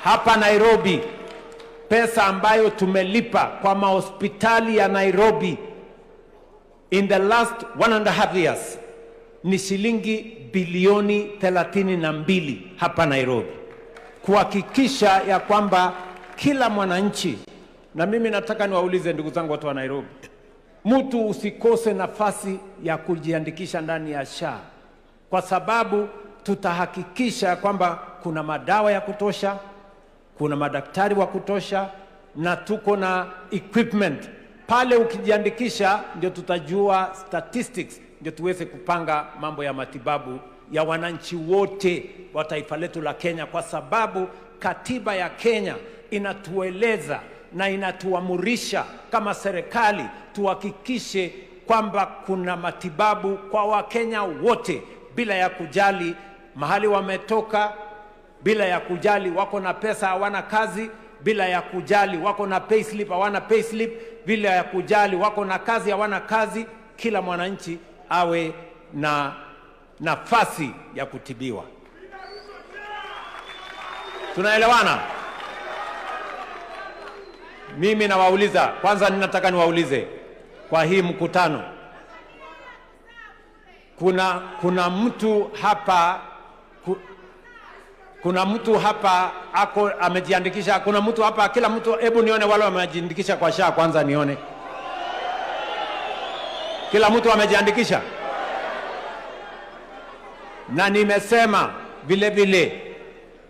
Hapa Nairobi pesa ambayo tumelipa kwa mahospitali ya Nairobi in the last 1.5 years ni shilingi bilioni 32 hapa Nairobi, kuhakikisha ya kwamba kila mwananchi. Na mimi nataka niwaulize ndugu zangu watu wa Nairobi, mtu usikose nafasi ya kujiandikisha ndani ya SHA, kwa sababu tutahakikisha kwamba kuna madawa ya kutosha, kuna madaktari wa kutosha na tuko na equipment pale. Ukijiandikisha ndio tutajua statistics, ndio tuweze kupanga mambo ya matibabu ya wananchi wote wa taifa letu la Kenya, kwa sababu katiba ya Kenya inatueleza na inatuamurisha kama serikali tuhakikishe kwamba kuna matibabu kwa Wakenya wote bila ya kujali mahali wametoka, bila ya kujali wako na pesa hawana kazi, bila ya kujali wako na payslip hawana payslip, bila ya kujali wako na kazi hawana kazi. Kila mwananchi awe na nafasi ya kutibiwa. Tunaelewana? Mimi nawauliza kwanza, ninataka niwaulize kwa hii mkutano, kuna mtu hapa kuna mtu hapa ako amejiandikisha? Kuna mtu hapa? Kila mtu, hebu nione wale wamejiandikisha kwa SHA kwanza, nione kila mtu amejiandikisha. Na nimesema vile vile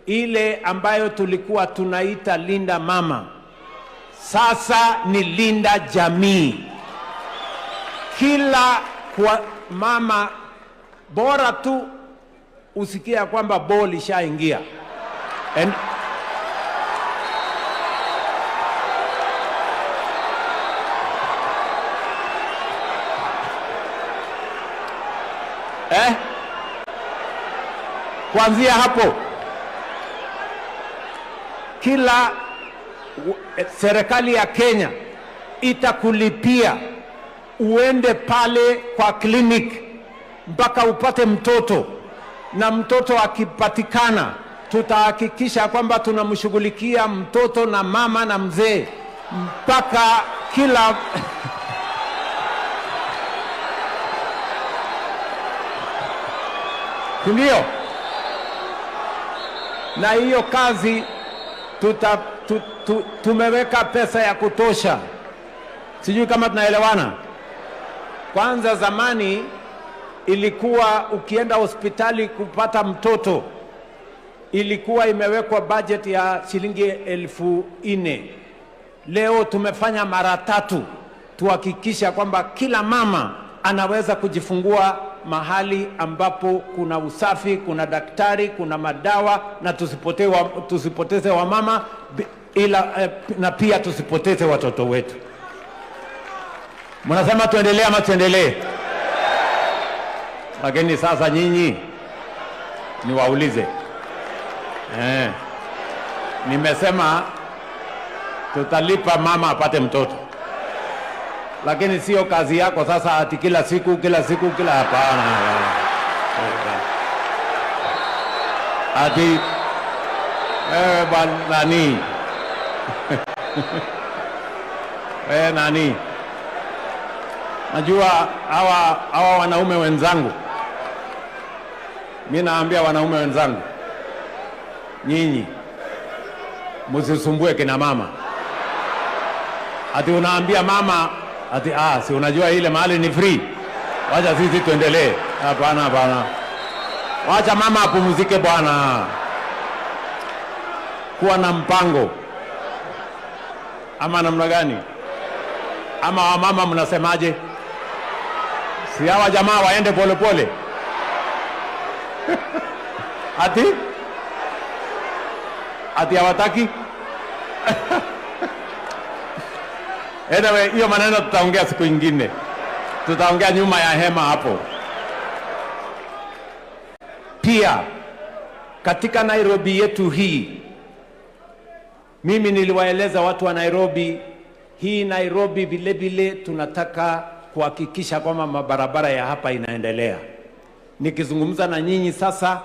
ile ambayo tulikuwa tunaita Linda Mama sasa ni Linda Jamii. Kila kwa mama bora tu usikia kwamba ball ishaingia. And Kuanzia hapo kila serikali ya Kenya itakulipia uende pale kwa clinic mpaka upate mtoto, na mtoto akipatikana, tutahakikisha kwamba tunamshughulikia mtoto na mama na mzee mpaka kila ndio. Na hiyo kazi tumeweka pesa ya kutosha. Sijui kama tunaelewana. Kwanza zamani ilikuwa ukienda hospitali kupata mtoto ilikuwa imewekwa budget ya shilingi 4,000. Leo tumefanya mara tatu tuhakikisha kwamba kila mama anaweza kujifungua mahali ambapo kuna usafi, kuna daktari, kuna madawa, na tusipoteze wamama ila, na pia tusipoteze watoto wetu. Mnasema tuendelee ama tuendelee? Lakini sasa nyinyi niwaulize. Nimesema tutalipa mama apate mtoto, lakini sio kazi yako sasa ati kila siku kila siku kila, hapana. Ati bwana nani? Nani? Najua hawa wanaume wenzangu. Mimi naambia wanaume wenzangu, nyinyi msisumbue kina mama. Ati unaambia mama ati si unajua ile mahali ni free, wacha sisi tuendelee. Hapana, hapana, wacha mama apumzike bwana. Kuwa na mpango ama namna gani? Ama wamama mnasemaje? Si hawa jamaa waende pole pole? Ati? Ati hawataki? Anyway, hiyo maneno tutaongea siku ingine. Tutaongea nyuma ya hema hapo. Pia katika Nairobi yetu hii, mimi niliwaeleza watu wa Nairobi, hii Nairobi vile vile tunataka kuhakikisha kwamba mabarabara ya hapa inaendelea. Nikizungumza na nyinyi sasa,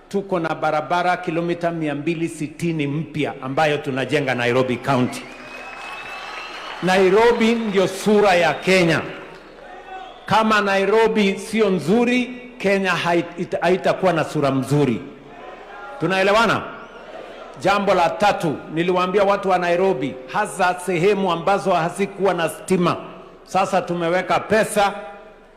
tuko na barabara kilomita 260 mpya ambayo tunajenga Nairobi County. Nairobi ndio sura ya Kenya. Kama Nairobi sio nzuri, Kenya haitakuwa na sura mzuri. Tunaelewana? Jambo la tatu, niliwaambia watu wa Nairobi, hasa sehemu ambazo hazikuwa na stima. Sasa tumeweka pesa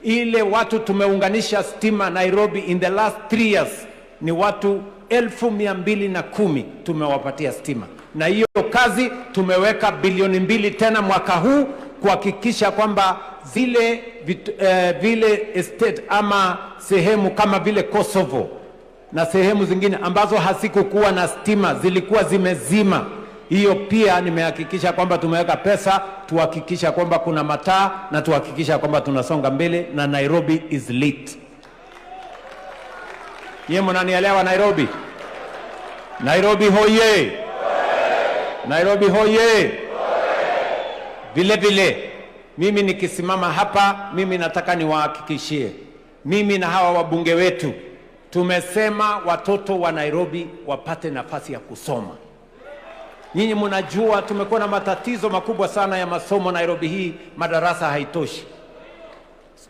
ile, watu tumeunganisha stima Nairobi in the last 3 years ni watu 210,000 tumewapatia stima, na hiyo kazi tumeweka bilioni 2 tena mwaka huu kuhakikisha kwamba zile vile estate ama sehemu kama vile Kosovo na sehemu zingine ambazo hazikukuwa na stima zilikuwa zimezima. Hiyo pia nimehakikisha kwamba tumeweka pesa tuhakikisha kwamba kuna mataa na tuhakikisha kwamba tunasonga mbele na Nairobi is lit. Nyie mnanielewa Nairobi? Nairobi hoye! Nairobi hoye! Vile vile mimi nikisimama hapa, mimi nataka niwahakikishie, mimi na hawa wabunge wetu tumesema watoto wa Nairobi wapate nafasi ya kusoma. Nyinyi mnajua tumekuwa na matatizo makubwa sana ya masomo Nairobi hii, madarasa haitoshi.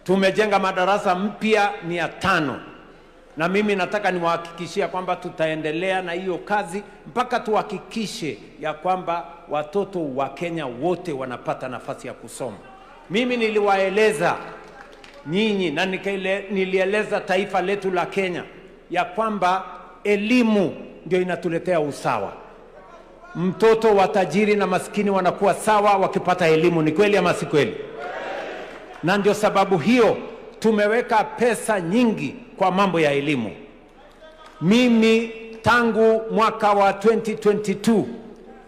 Tumejenga madarasa mpya 500 na mimi nataka niwahakikishia kwamba tutaendelea na hiyo kazi mpaka tuhakikishe ya kwamba watoto wa Kenya wote wanapata nafasi ya kusoma. Mimi niliwaeleza nyinyi na nilieleza taifa letu la Kenya ya kwamba elimu ndio inatuletea usawa. Mtoto wa tajiri na maskini wanakuwa sawa wakipata elimu. Ni kweli ama si kweli? Na ndio sababu hiyo tumeweka pesa nyingi kwa mambo ya elimu. Mimi tangu mwaka wa 2022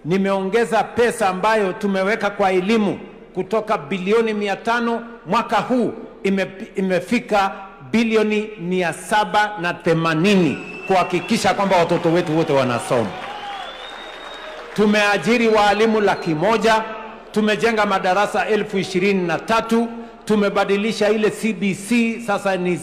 nimeongeza pesa ambayo tumeweka kwa elimu kutoka bilioni 500, mwaka huu imefika bilioni 780 kuhakikisha kwamba watoto wetu wote wanasoma. Tumeajiri waalimu 100,000, tumejenga madarasa 23,000, tumebadilisha ile CBC sasa ni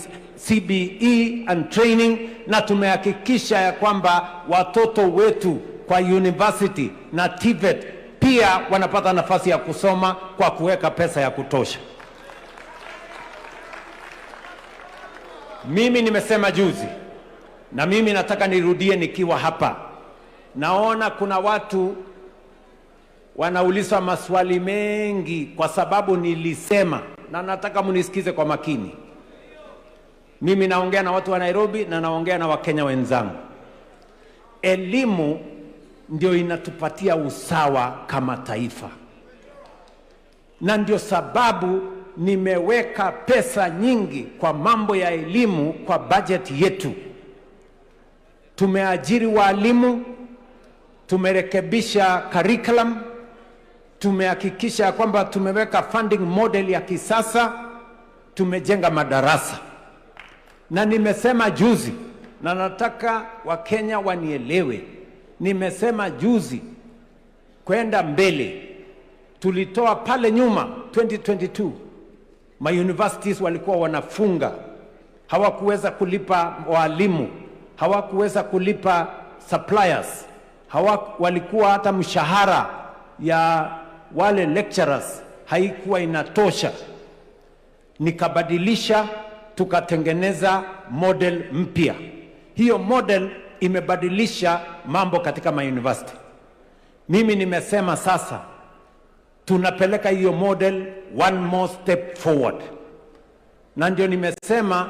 CBE and training, na tumehakikisha ya kwamba watoto wetu kwa university na TVET pia wanapata nafasi ya kusoma kwa kuweka pesa ya kutosha. Mimi nimesema juzi na mimi nataka nirudie nikiwa hapa. Naona kuna watu wanauliza maswali mengi kwa sababu nilisema, na nataka mnisikize kwa makini. Mimi naongea na watu wa Nairobi na naongea na Wakenya wenzangu. Elimu ndio inatupatia usawa kama taifa, na ndio sababu nimeweka pesa nyingi kwa mambo ya elimu kwa budget yetu. Tumeajiri walimu, tumerekebisha curriculum, tumehakikisha kwamba tumeweka funding model ya kisasa, tumejenga madarasa. Na nimesema juzi, na nataka Wakenya wanielewe, nimesema juzi kwenda mbele, tulitoa pale nyuma 2022 ma universities walikuwa wanafunga, hawakuweza kulipa walimu, hawakuweza kulipa suppliers, walikuwa hata mshahara ya wale lecturers haikuwa inatosha. Nikabadilisha, tukatengeneza model mpya. Hiyo model imebadilisha mambo katika ma university. Mimi nimesema sasa tunapeleka hiyo model one more step forward, na ndio nimesema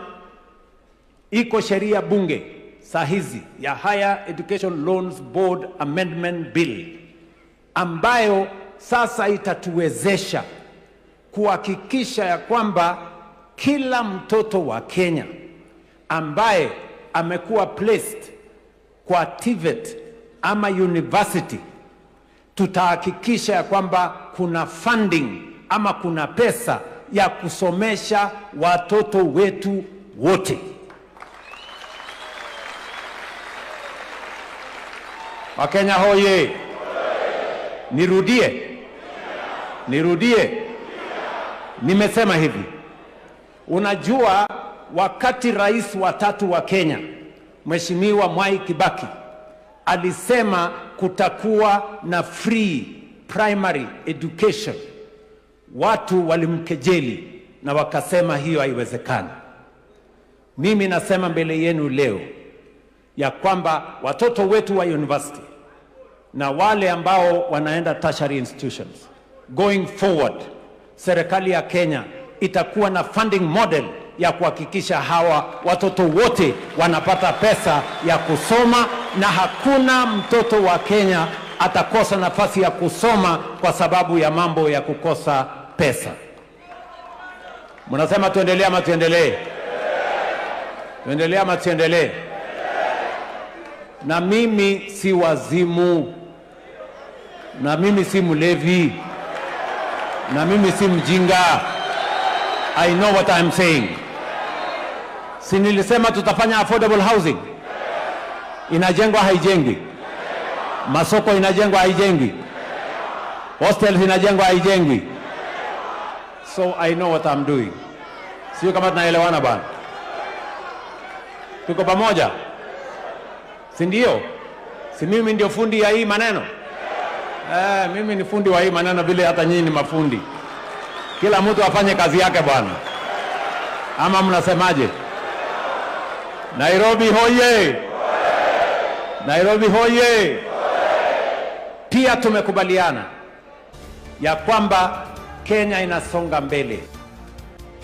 iko sheria bunge saa hizi ya Higher Education Loans Board Amendment Bill ambayo sasa itatuwezesha kuhakikisha ya kwamba kila mtoto wa Kenya ambaye amekuwa placed kwa TVET ama university, tutahakikisha ya kwamba kuna funding ama kuna pesa ya kusomesha watoto wetu wote. Wakenya hoye! Nirudie, nirudie, nimesema hivi. Unajua, wakati rais wa tatu wa Kenya Mheshimiwa Mwai Kibaki alisema kutakuwa na free primary education, watu walimkejeli na wakasema hiyo haiwezekani. Mimi nasema mbele yenu leo ya kwamba watoto wetu wa university na wale ambao wanaenda tertiary institutions going forward, serikali ya Kenya itakuwa na funding model ya kuhakikisha hawa watoto wote wanapata pesa ya kusoma, na hakuna mtoto wa Kenya atakosa nafasi ya kusoma kwa sababu ya mambo ya kukosa pesa. Mnasema tuendelee ama tuendelee? Tuendelee ama tuendelee? Na mimi si wazimu, na mimi si mlevi, na mimi si mjinga. I know what I'm saying. Si nilisema tutafanya affordable housing? Inajengwa haijengwi? Masoko inajengwa haijengwi? Hostels inajengwa haijengwi? So I know what I'm doing. Sio kama tunaelewana bana? Tuko pamoja? Si ndio? Si mimi ndio fundi ya hii maneno? Eh, mimi ni fundi wa hii maneno vile hata nyinyi ni mafundi. Kila mtu afanye kazi yake bwana, ama mnasemaje? Nairobi hoye! Nairobi hoye! Pia tumekubaliana ya kwamba Kenya inasonga mbele.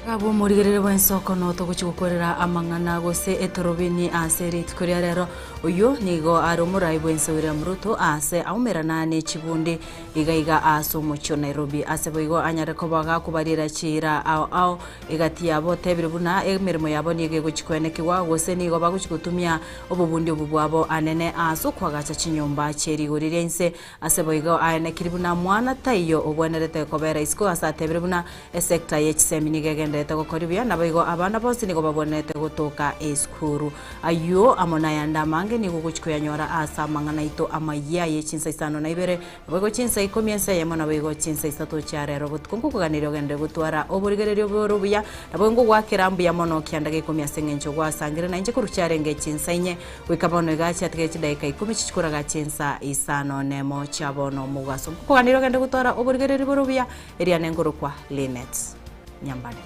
Gabwo omorigereri bw'ensoko notogochia gokorera amang'ana gose etorobini ase rituko ria rero. Oyio nigo are omorai bw'ense William Ruto ase aumerana ne chibundi iga iga ase omochie o Nairobi. Ase boigo anyare koba gakobariera chiira ao ao egati yabo otebire buna emeremo yabo nigo egochia koenekigwa gose nigo bagochia gotumia obobundi obo bwabo anene ase okoagacha chinyomba chie rigori ria inse. Ase boigo aenekiri buna mwana taiyo obwenerete kobera isiko ase atebire buna Esecta ye chisemi nigo egendererete gokora buya, naboigo abana bonsi nigo babwenerete gotoka esukuru. Ayio amo nayande amange nigo ogochia koyanyora ase amang'ana aito amayia ye chinsa isano na ibere, naboigo chinsa ikomi ense eyemo, naboigo chinsa isato chia rero botuko. Nkokoganeria ogenderere gotwara oborigereria bore obuya, naboigo nkogoakera mbuya mono kianda gia ikomi ase engencho gwasangire nainche korwa chiarenge chinsa inye Goika bono iga chiatigaire chidaeka ikomi chichikoraga chinsa isano nemo chia bono mogaso. Nkokoganeria ogende gotwara oborigereria bore obuya, Eria nengorokwa Linet Nyambane.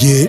Eye.